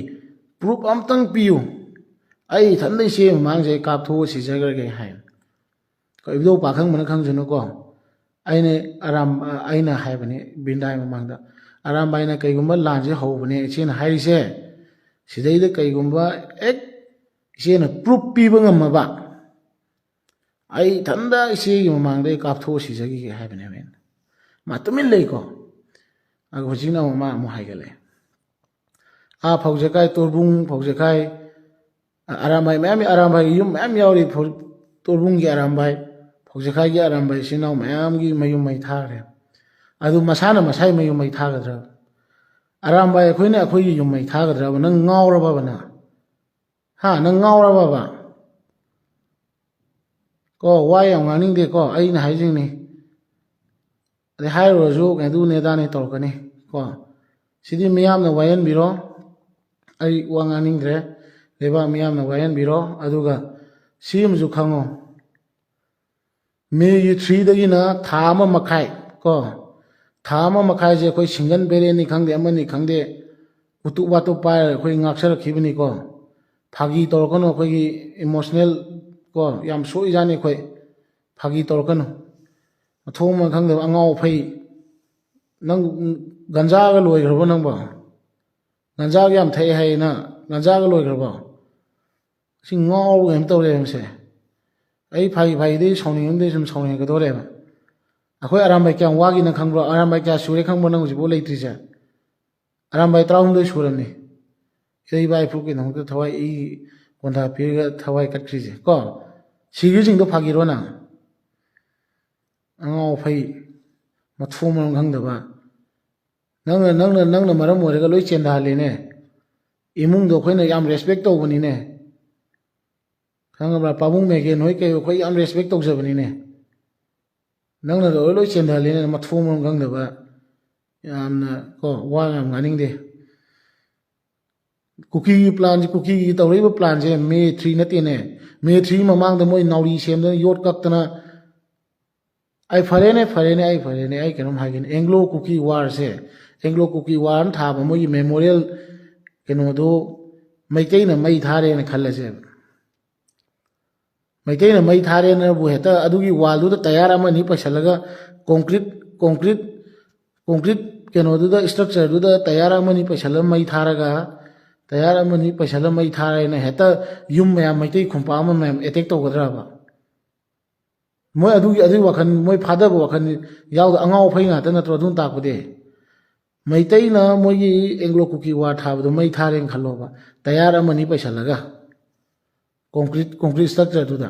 ꯄ꯭ꯔꯨꯐ ꯑꯝꯇꯪ ꯄꯤꯌꯨ, ꯑꯩ ꯏꯊꯟꯗ ꯏꯆꯦ ꯃꯃꯥꯡꯁꯦ ꯑꯩ ꯀꯥꯞꯊꯣꯛꯑ ꯁꯤꯖꯈ꯭ꯔꯒꯦ ꯍꯥꯏ꯫ ꯏꯕꯨꯙꯧ ꯄꯥꯈꯪꯕꯅ ꯈꯪꯁꯅꯨꯀꯣ꯫ ꯑꯩꯅ ꯑꯔꯥꯝ-, ꯑꯩꯅ ꯍꯥꯏꯕꯅꯤ ꯕ꯭ꯔꯤꯟꯗꯥꯏ ꯃꯃꯥꯡꯗ, "ꯑꯔꯥꯝꯕꯥꯏꯅ ꯀꯩꯒꯨꯝꯕ ꯂꯥꯟꯁꯦ ꯍꯧꯕꯅꯦ ꯏꯆꯦꯅ ꯍꯥꯏꯔꯤꯁꯦ, ꯁꯤꯗꯩꯗ ꯀꯩꯒꯨꯝꯕ ꯍꯦꯛ ꯏꯆꯦꯅ ꯄ꯭ꯔꯨꯐ ꯄꯤꯕ ꯉꯝꯃꯕ, ꯑꯩ ꯏꯊꯟꯗ ꯏꯆꯦꯒꯤ ꯃꯃꯥꯡꯗ ꯑꯩ ꯀꯥꯞꯊꯣꯛꯑ ꯁꯤꯖꯈꯤꯒꯦ" ꯍꯥꯏꯕꯅꯦꯕ ꯑꯩꯅ꯫ ꯃꯥ ꯇꯨꯃꯤꯟ ꯂꯩꯀꯣ꯫ ꯑꯗꯨꯒ ꯍꯧꯖꯤꯛꯅ ꯑꯃꯨꯛ ꯃꯥ ꯑꯃꯨꯛ ꯍꯥꯏꯒꯠꯂꯛꯑꯦ꯫ ꯑꯥ ꯐꯧꯖꯈꯥꯏ, ꯇꯣꯔꯕꯨꯡ ꯐꯧꯖꯈꯥꯏ, ꯑꯔꯥꯝꯕꯥꯏ ꯃꯌꯥꯝ, ꯑꯔꯥꯝꯕꯥꯏꯒꯤ ꯌꯨꯝ ꯃꯌꯥꯝ ꯌꯥꯎꯔꯤ꯫ ꯐꯧ-, ꯇꯣꯔꯕꯨꯡꯒꯤ ꯑꯔꯥꯝꯕꯥꯏ, ꯐꯧꯖꯈꯥꯏꯒꯤ ꯑꯔꯥꯝꯕꯥꯏ, ꯏꯆꯤꯟ ꯏꯅꯥꯎ ꯃꯌꯥꯝꯒꯤ ꯃꯌꯨꯝ ꯃꯩ ꯊꯥꯈ꯭ꯔꯦ꯫ ꯑꯗꯨ ꯃꯁꯥꯅ ꯃꯁꯥꯒꯤ ꯃꯌꯨꯝ ꯃꯩ ꯊꯥꯒꯗ꯭ꯔꯕ? ꯑꯔꯥꯝꯕꯥꯏ ꯑꯩꯈꯣꯏꯅ ꯑꯩꯈꯣꯏꯒꯤ ꯌꯨꯝ ꯃꯩ ꯊꯥꯒꯗ꯭ꯔꯕ? ꯅꯪ ꯉꯥꯎꯔꯕꯕ ꯅꯪ? ꯍꯥ? ꯅꯪ ꯉꯥꯎꯔꯕꯕ? ꯀꯣ, ꯋꯥ ꯌꯥꯝ ꯉꯥꯡꯅꯤꯡꯗꯦꯀꯣ, ꯑꯩꯅ ꯍꯥꯏꯖꯤꯡꯅꯤ꯫ ꯑꯗꯩ ꯍꯥꯏꯔꯨꯔꯁꯨ ꯑꯗꯨꯅꯦ ꯑꯗꯥꯅꯦ ꯇꯧꯔꯛꯀꯅꯤ ꯀꯣ꯫ ꯁꯤꯗꯤ ꯃꯤꯌꯥꯝꯅ ꯋꯥꯌꯦꯟꯕꯤꯔꯣ, ꯑꯩ ꯋꯥ ꯉꯥꯡꯅꯤꯡꯗ꯭ꯔꯦ꯫ ꯂꯩꯕꯥꯛ ꯃꯤꯌꯥꯝꯅ ꯋꯥꯌꯦꯟꯕꯤꯔꯣ꯫ ꯑꯗꯨꯒ ꯁꯤ ꯑꯃꯁꯨ ꯈꯪꯉꯣ, ꯃꯦꯒꯤ threeꯗꯒꯤꯅ ꯊꯥ ꯑꯃ ꯃꯈꯥꯏ ꯀꯣ, ꯊꯥ ꯑꯃ ꯃꯈꯥꯏꯁꯦ ꯑꯩꯈꯣꯏ single barrelꯅꯤ ꯈꯪꯗꯦ, ꯑꯃꯅꯤ ꯈꯪꯗꯦ, ꯎꯇꯨꯞ ꯋꯥꯇꯨꯞ ꯄꯥꯏꯔꯒ ꯑꯩꯈꯣꯏ ꯉꯥꯛꯆꯔꯛꯈꯤꯕꯅꯤꯀꯣ꯫ ꯐꯥꯒꯤ ꯇꯧꯔꯛꯀꯅꯨ, ꯑꯩꯈꯣꯏꯒꯤ emotional ꯀꯣ, ꯌꯥꯝ ꯁꯣꯛꯏꯖꯥꯠꯅꯤ ꯑꯩꯈꯣꯏ꯫ ꯐꯥꯒꯤ ꯇꯧꯔꯛꯀꯅꯨ꯫ ꯃꯊꯣꯡ ꯃꯔꯝ ꯈꯪꯗꯕ ꯑꯉꯥꯎ ꯑꯐꯩ꯫ ꯅꯪ ꯒꯟꯖꯥꯒ ꯂꯣꯏꯈ꯭ꯔꯕꯣ ꯅꯪꯕꯣ? ꯒꯟꯖꯥꯒ ꯌꯥꯝ ꯊꯛꯑꯦ ꯍꯥꯏꯌꯦ ꯅꯪ꯫ ꯒꯟꯖꯥꯒ ꯂꯣꯏꯈ꯭ꯔꯕꯣ? ꯁꯤ ꯉꯥꯎꯕ ꯀꯩꯅꯣꯝ ꯇꯧꯔꯦ ꯃꯁꯦ꯫ ꯑꯩ ꯐꯥꯒꯤ ꯐꯥꯒꯤꯗꯩ ꯁꯥꯎꯅꯤꯡꯉꯝꯗꯩ ꯁꯨꯝ ꯁꯥꯎꯅꯤꯡꯉꯛꯀꯗꯧꯔꯦꯕ꯫ ꯑꯩꯈꯣꯏ ꯑꯔꯥꯝꯕꯥꯏ ꯀꯌꯥꯝ ꯋꯥꯒꯤꯅ ꯈꯪꯕ꯭ꯔꯣ? ꯑꯔꯥꯝꯕꯥꯏ ꯀꯌꯥ ꯁꯨꯔꯦ ꯈꯪꯕ꯭ꯔꯣ ꯅꯪ ꯍꯧꯖꯤꯛꯐꯥꯎ ꯂꯩꯇ꯭ꯔꯤꯁꯦ? ꯑꯔꯥꯝꯕꯥꯏ ꯇꯔꯥꯍꯨꯝꯗꯣꯏ ꯁꯨꯔꯝꯅꯤ꯫ ꯏꯔꯩ ꯏꯄꯥ ꯏꯄꯨꯒꯤꯗꯃꯛꯇ ꯊꯋꯥꯏ, ꯏ ꯀꯣꯟꯊꯥ ꯄꯤꯔꯒ ꯊꯋꯥꯏ ꯀꯠꯈ꯭ꯔꯤꯁꯦ ꯀꯣ꯫ ꯁꯤꯈ꯭ꯔꯤꯁꯤꯡꯗꯣ ꯐꯥꯒꯤꯔꯣ ꯅꯪ? ꯑꯉꯥꯎ ꯑꯐꯩ, ꯃꯊꯣꯡ ꯃꯔꯝ ꯈꯪꯗꯕ꯫ ꯅꯪꯅ, ꯅꯪꯅ, ꯅꯪꯅ ꯃꯔꯝ ꯑꯣꯏꯔꯒ ꯂꯣꯏ ꯆꯦꯟꯊꯍꯜꯂꯤꯅꯦ꯫ ꯏꯃꯨꯡꯗꯣ ꯑꯩꯈꯣꯏꯅ ꯌꯥꯝ respect ꯇꯧꯕꯅꯤꯅꯦ꯫ ꯈꯪꯉꯕ꯭ꯔꯥ? ꯄꯥꯕꯨꯡ ꯃꯦꯒꯦꯟ ꯍꯣꯏ ꯀꯩ ꯍꯣꯏ ꯑꯩꯈꯣꯏ ꯌꯥꯝ respect ꯇꯧꯖꯕꯅꯤꯅꯦ꯫ ꯅꯪꯅ ꯂꯣꯏ, ꯂꯣꯏ ꯆꯦꯟꯊꯍꯜꯂꯤꯅꯦ, ꯃꯊꯣꯡ ꯃꯔꯝ ꯈꯪꯗꯕ꯫ ꯌꯥꯝꯅ ꯀꯣ, ꯋꯥ ꯌꯥꯝ ꯉꯥꯡꯅꯤꯡꯗꯦ꯫ ꯀꯨꯀꯤꯒꯤ planꯁꯦ, ꯀꯨꯀꯤꯒꯤ ꯇꯧꯔꯛꯏꯕ planꯁꯦ May three ꯅꯠꯇꯦꯅꯦ꯫ May three ꯃꯃꯥꯡꯗ ꯃꯣꯏ ꯅꯥꯎꯔꯤ ꯁꯦꯝꯗꯅ, ꯌꯣꯠ ꯀꯛꯇꯅ꯫ ꯑꯩ ꯐꯔꯦꯅꯦ, ꯐꯔꯦꯅꯦ, ꯑꯩ ꯐꯔꯦꯅꯦ, ꯑꯩ ꯀꯩꯅꯣꯝ ꯍꯥꯏꯒꯦꯅꯦ꯫ Anglo Kuki Warꯁꯦ, Anglo Kuki War ꯊꯥꯕ ꯃꯣꯏꯒꯤ memorial ꯀꯩꯅꯣꯗꯨ ꯃꯩꯇꯩꯅ ꯃꯩ ꯊꯥꯔꯦꯅ ꯈꯜꯂꯁꯦꯕ꯫ ꯃꯩꯇꯩꯅ ꯃꯩ ꯊꯥꯔꯦꯅꯕꯨ ꯍꯦꯛꯇ ꯑꯗꯨꯒꯤ wallꯗꯨꯗ tyre ꯑꯃꯅꯤ ꯄꯩꯁꯜꯂꯒ, concrete, concrete, concrete ꯀꯩꯅꯣꯗꯨꯗ, structureꯗꯨꯗ tyre ꯑꯃꯅꯤ ꯄꯩꯁꯜꯂꯒ ꯃꯩ ꯊꯥꯔꯒ, tyre ꯑꯃꯅꯤ ꯄꯩꯁꯜꯂꯒ ꯃꯩ ꯊꯥꯔꯦꯅ ꯍꯦꯛꯇ ꯌꯨꯝ ꯃꯌꯥꯝ, ꯃꯩꯇꯩ ꯈꯨꯟꯄꯥꯛ ꯑꯃ ꯃꯌꯥꯝ attack ꯇꯧꯒꯗ꯭ꯔꯕ? ꯃꯣꯏ ꯑꯗꯨꯒꯤ, ꯑꯗꯨꯒꯤ ꯋꯥꯈꯜ, ꯃꯣꯏ ꯐꯥꯗꯕ ꯋꯥꯈꯜ ꯌꯥꯎꯗ, ꯑꯉꯥꯎ ꯑꯐꯩ ꯉꯥꯛꯇ ꯅꯠꯇ꯭ꯔꯣ ꯑꯗꯨꯅ ꯇꯥꯛꯄꯗꯤ? ꯃꯩꯇꯩꯅ ꯃꯣꯏꯒꯤ Anglo Kuki War ꯊꯥꯕꯗꯣ ꯃꯩ ꯊꯥꯔꯦꯅ ꯈꯜꯂꯣꯕ, tyre ꯑꯃꯅꯤ ꯄꯩꯁꯜꯂꯒ꯫ Concrete, concrete structureꯗꯨꯗ꯫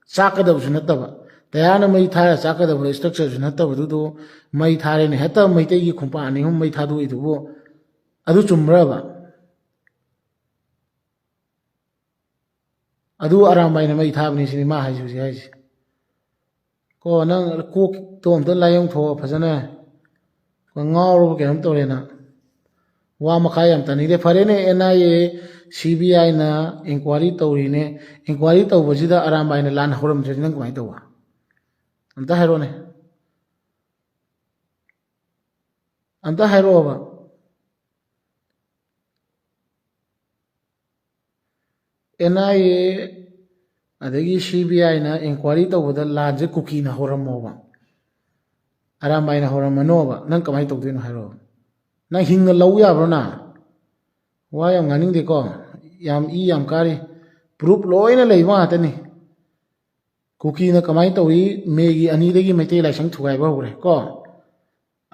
ꯆꯥꯛꯀꯗꯕꯁꯨ ꯅꯠꯇꯕ꯫ Tyreꯅ ꯃꯩ ꯊꯥꯔ ꯆꯥꯛꯀꯗꯕ structureꯁꯨ ꯅꯠꯇꯕꯗꯨꯗꯣ ꯃꯩ ꯊꯥꯔꯦꯅ ꯍꯦꯛꯇ ꯃꯩꯇꯩꯒꯤ ꯈꯨꯟꯄꯥꯛ ꯑꯅꯤ ꯑꯍꯨꯝ ꯃꯩ ꯊꯥꯗꯣꯛꯏꯗꯨꯕꯨ ꯑꯗꯨ ꯆꯨꯝꯕ꯭ꯔꯕ? ꯑꯗꯨ ꯑꯔꯥꯝꯕꯥꯏꯅ ꯃꯩ ꯊꯥꯕꯅꯤ ꯁꯤꯅꯤ ꯃꯥ ꯍꯥꯏꯁꯦ ꯍꯧꯖꯤꯛ ꯍꯥꯏꯁꯦ꯫ ꯀꯣ, ꯅꯪ ꯀꯣꯛꯇꯣ ꯑꯝꯇ ꯂꯥꯏꯌꯦꯡꯊꯣꯛꯑꯣ ꯐꯖꯅ꯫ ꯉꯥꯎꯔꯕ ꯀꯩꯅꯣꯝ ꯇꯧꯔꯦ ꯅꯪ꯫ ꯋꯥ ꯃꯈꯥ ꯌꯥꯝ ꯇꯥꯅꯤꯡꯗꯦ꯫ ꯐꯔꯦꯅꯦ, NIA, CBIꯅ inquiry ꯇꯧꯔꯤꯅꯦ꯫ Inquiry ꯇꯧꯕꯁꯤꯗ ꯑꯔꯥꯝꯕꯥꯏꯅ ꯂꯥꯟ ꯍꯧꯔꯝꯗ꯭ꯔꯗꯤ ꯅꯪ ꯀꯃꯥꯏꯅ ꯇꯧꯕ? ꯑꯝꯇ ꯍꯥꯏꯔꯣꯅꯦ꯫ ꯑꯝꯇ ꯍꯥꯏꯔꯛꯑꯣꯕ꯫ NIA ꯑꯗꯒꯤ ꯁꯤ ꯕꯤ ꯑꯥꯏꯅ ꯏꯟꯀ꯭ꯋꯥꯏꯔꯤ ꯇꯧꯕꯗ ꯂꯥꯟꯁꯦ ꯀꯨꯀꯤꯅ ꯍꯧꯔꯝꯃꯣꯕ, ꯑꯔꯥꯝꯕꯥꯏꯅ ꯍꯧꯔꯝꯃꯅꯣꯕ, ꯅꯪ ꯀꯃꯥꯏꯅ ꯇꯧꯗꯣꯏꯅꯣ ꯍꯥꯏꯔꯣ? ꯅꯪ ꯍꯤꯡꯅ ꯂꯧ ꯌꯥꯕ꯭ꯔꯣ ꯅꯪ? ꯋꯥ ꯌꯥꯝ ꯉꯥꯡꯅꯤꯡꯗꯦꯀꯣ, ꯌꯥꯝ ꯏ ꯌꯥꯝ ꯀꯥꯔꯤ꯫ ꯄ꯭ꯔꯨꯞ ꯂꯣꯏꯅ ꯂꯩꯕ ꯉꯥꯛꯇꯅꯤ꯫ ꯀꯨꯀꯤꯅ ꯀꯃꯥꯏꯅ ꯇꯧꯏ? ꯃꯦꯒꯤ ꯑꯅꯤꯗꯒꯤ ꯃꯩꯇꯩ ꯂꯥꯏꯁꯪ ꯊꯨꯒꯥꯏꯕ ꯍꯧꯈ꯭ꯔꯦ ꯀꯣ,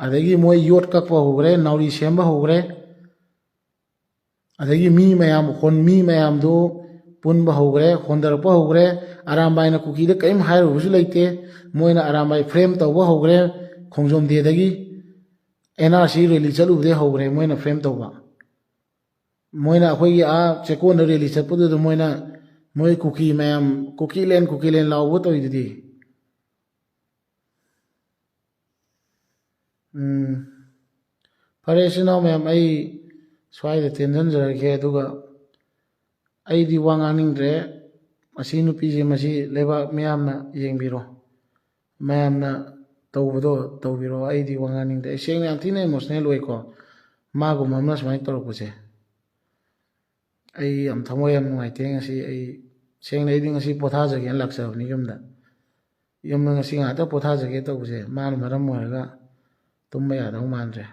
ꯑꯗꯒꯤ ꯃꯣꯏ ꯌꯣꯠ ꯀꯛꯄ ꯍꯧꯈ꯭ꯔꯦ, ꯅꯥꯎꯔꯤ ꯁꯦꯝꯕ ꯍꯧꯈ꯭ꯔꯦ, ꯑꯗꯒꯤ ꯃꯤ ꯃꯌꯥꯝ ꯍꯣꯟ-, ꯃꯤ ꯃꯌꯥꯝꯗꯨ ꯄꯨꯟꯕ ꯍꯧꯈ꯭ꯔꯦ, ꯍꯣꯟꯊꯔꯛꯄ ꯍꯧꯈ꯭ꯔꯦ꯫ ꯑꯔꯥꯝꯕꯥꯏꯅ ꯀꯨꯀꯤꯗ ꯀꯔꯤꯝ ꯍꯥꯏꯔꯨꯕꯁꯨ ꯂꯩꯇꯦ꯫ ꯃꯣꯏꯅ ꯑꯔꯥꯝꯕꯥꯏ ꯐ꯭ꯔꯦꯝ ꯇꯧꯕ ꯍꯧꯈ꯭ꯔꯦ꯫ ꯈꯣꯡꯖꯣꯝ ꯗꯦꯗꯒꯤ ꯑꯦꯟ ꯑꯥꯔ ꯁꯤ ꯔꯦꯂꯤ ꯆꯠꯂꯨꯕꯗꯒꯤ ꯍꯧꯈ꯭ꯔꯦ ꯃꯣꯏꯅ ꯐ꯭ꯔꯦꯝ ꯇꯧꯕ꯫ ꯃꯣꯏꯅ ꯑꯩꯈꯣꯏꯒꯤ ꯑꯥ ꯆꯦꯛꯀꯣꯟꯗ ꯔꯦꯂꯤ ꯆꯠꯄꯗꯨꯗ ꯃꯣꯏꯅ, ꯃꯣꯏ ꯀꯨꯀꯤ ꯃꯌꯥꯝ, "ꯀꯨꯀꯤꯂꯦꯟ, ꯀꯨꯀꯤꯂꯦꯟ" ꯂꯥꯎꯕ ꯇꯧꯔꯤꯗꯨꯗꯤ꯫ ꯎꯝ꯫ ꯐꯔꯦ, ꯏꯆꯤꯟ ꯏꯅꯥꯎ ꯃꯌꯥꯝ, ꯑꯩ ꯁ꯭ꯋꯥꯏꯗ ꯇꯦꯟꯁꯤꯟꯖꯔꯒꯦ, ꯑꯗꯨꯒ ꯑꯩꯗꯤ ꯋꯥ ꯉꯥꯡꯅꯤꯡꯗ꯭ꯔꯦ꯫ ꯑꯁꯤ ꯅꯨꯄꯤꯁꯦ, ꯃꯁꯤ ꯂꯩꯕꯥꯛ ꯃꯤꯌꯥꯝꯅ ꯌꯦꯡꯕꯤꯔꯣ, ꯃꯌꯥꯝꯅ ꯇꯧꯕꯗꯣ ꯇꯧꯕꯤꯔꯣ꯫ ꯑꯩꯗꯤ ꯋꯥ ꯉꯥꯡꯅꯤꯡꯗ꯭ꯔꯦ꯫ ꯑꯩ ꯁꯦꯡꯅ ꯌꯥꯝ ꯊꯤꯅ ꯏꯃꯣꯁꯅꯦꯜ ꯑꯣꯏꯀꯣ, ꯃꯥꯒꯨꯝꯕ ꯑꯃꯅ ꯁꯨꯃꯥꯏꯅ ꯇꯧꯔꯛꯄꯁꯦ꯫ ꯑꯩ ꯌꯥꯝ ꯊꯃꯣꯏ ꯌꯥꯝ ꯅꯨꯡꯉꯥꯏꯇꯦ ꯉꯁꯤ꯫ ꯑꯩ ꯁꯦꯡꯅ, ꯑꯩꯗꯤ ꯉꯁꯤ ꯄꯣꯊꯥꯖꯒꯦꯅ ꯂꯥꯛꯆꯕꯅꯤ ꯌꯨꯝꯗ꯫ ꯌꯨꯝꯗ ꯉꯁꯤ ꯉꯥꯏꯍꯥꯛꯇ ꯄꯣꯊꯥꯖꯒꯦ ꯇꯧꯕꯁꯦ, ꯃꯥꯅ ꯃꯔꯝ ꯑꯣꯏꯔꯒ ꯇꯨꯝꯕ ꯌꯥꯗꯧ ꯃꯥꯟꯗ꯭ꯔꯦ꯫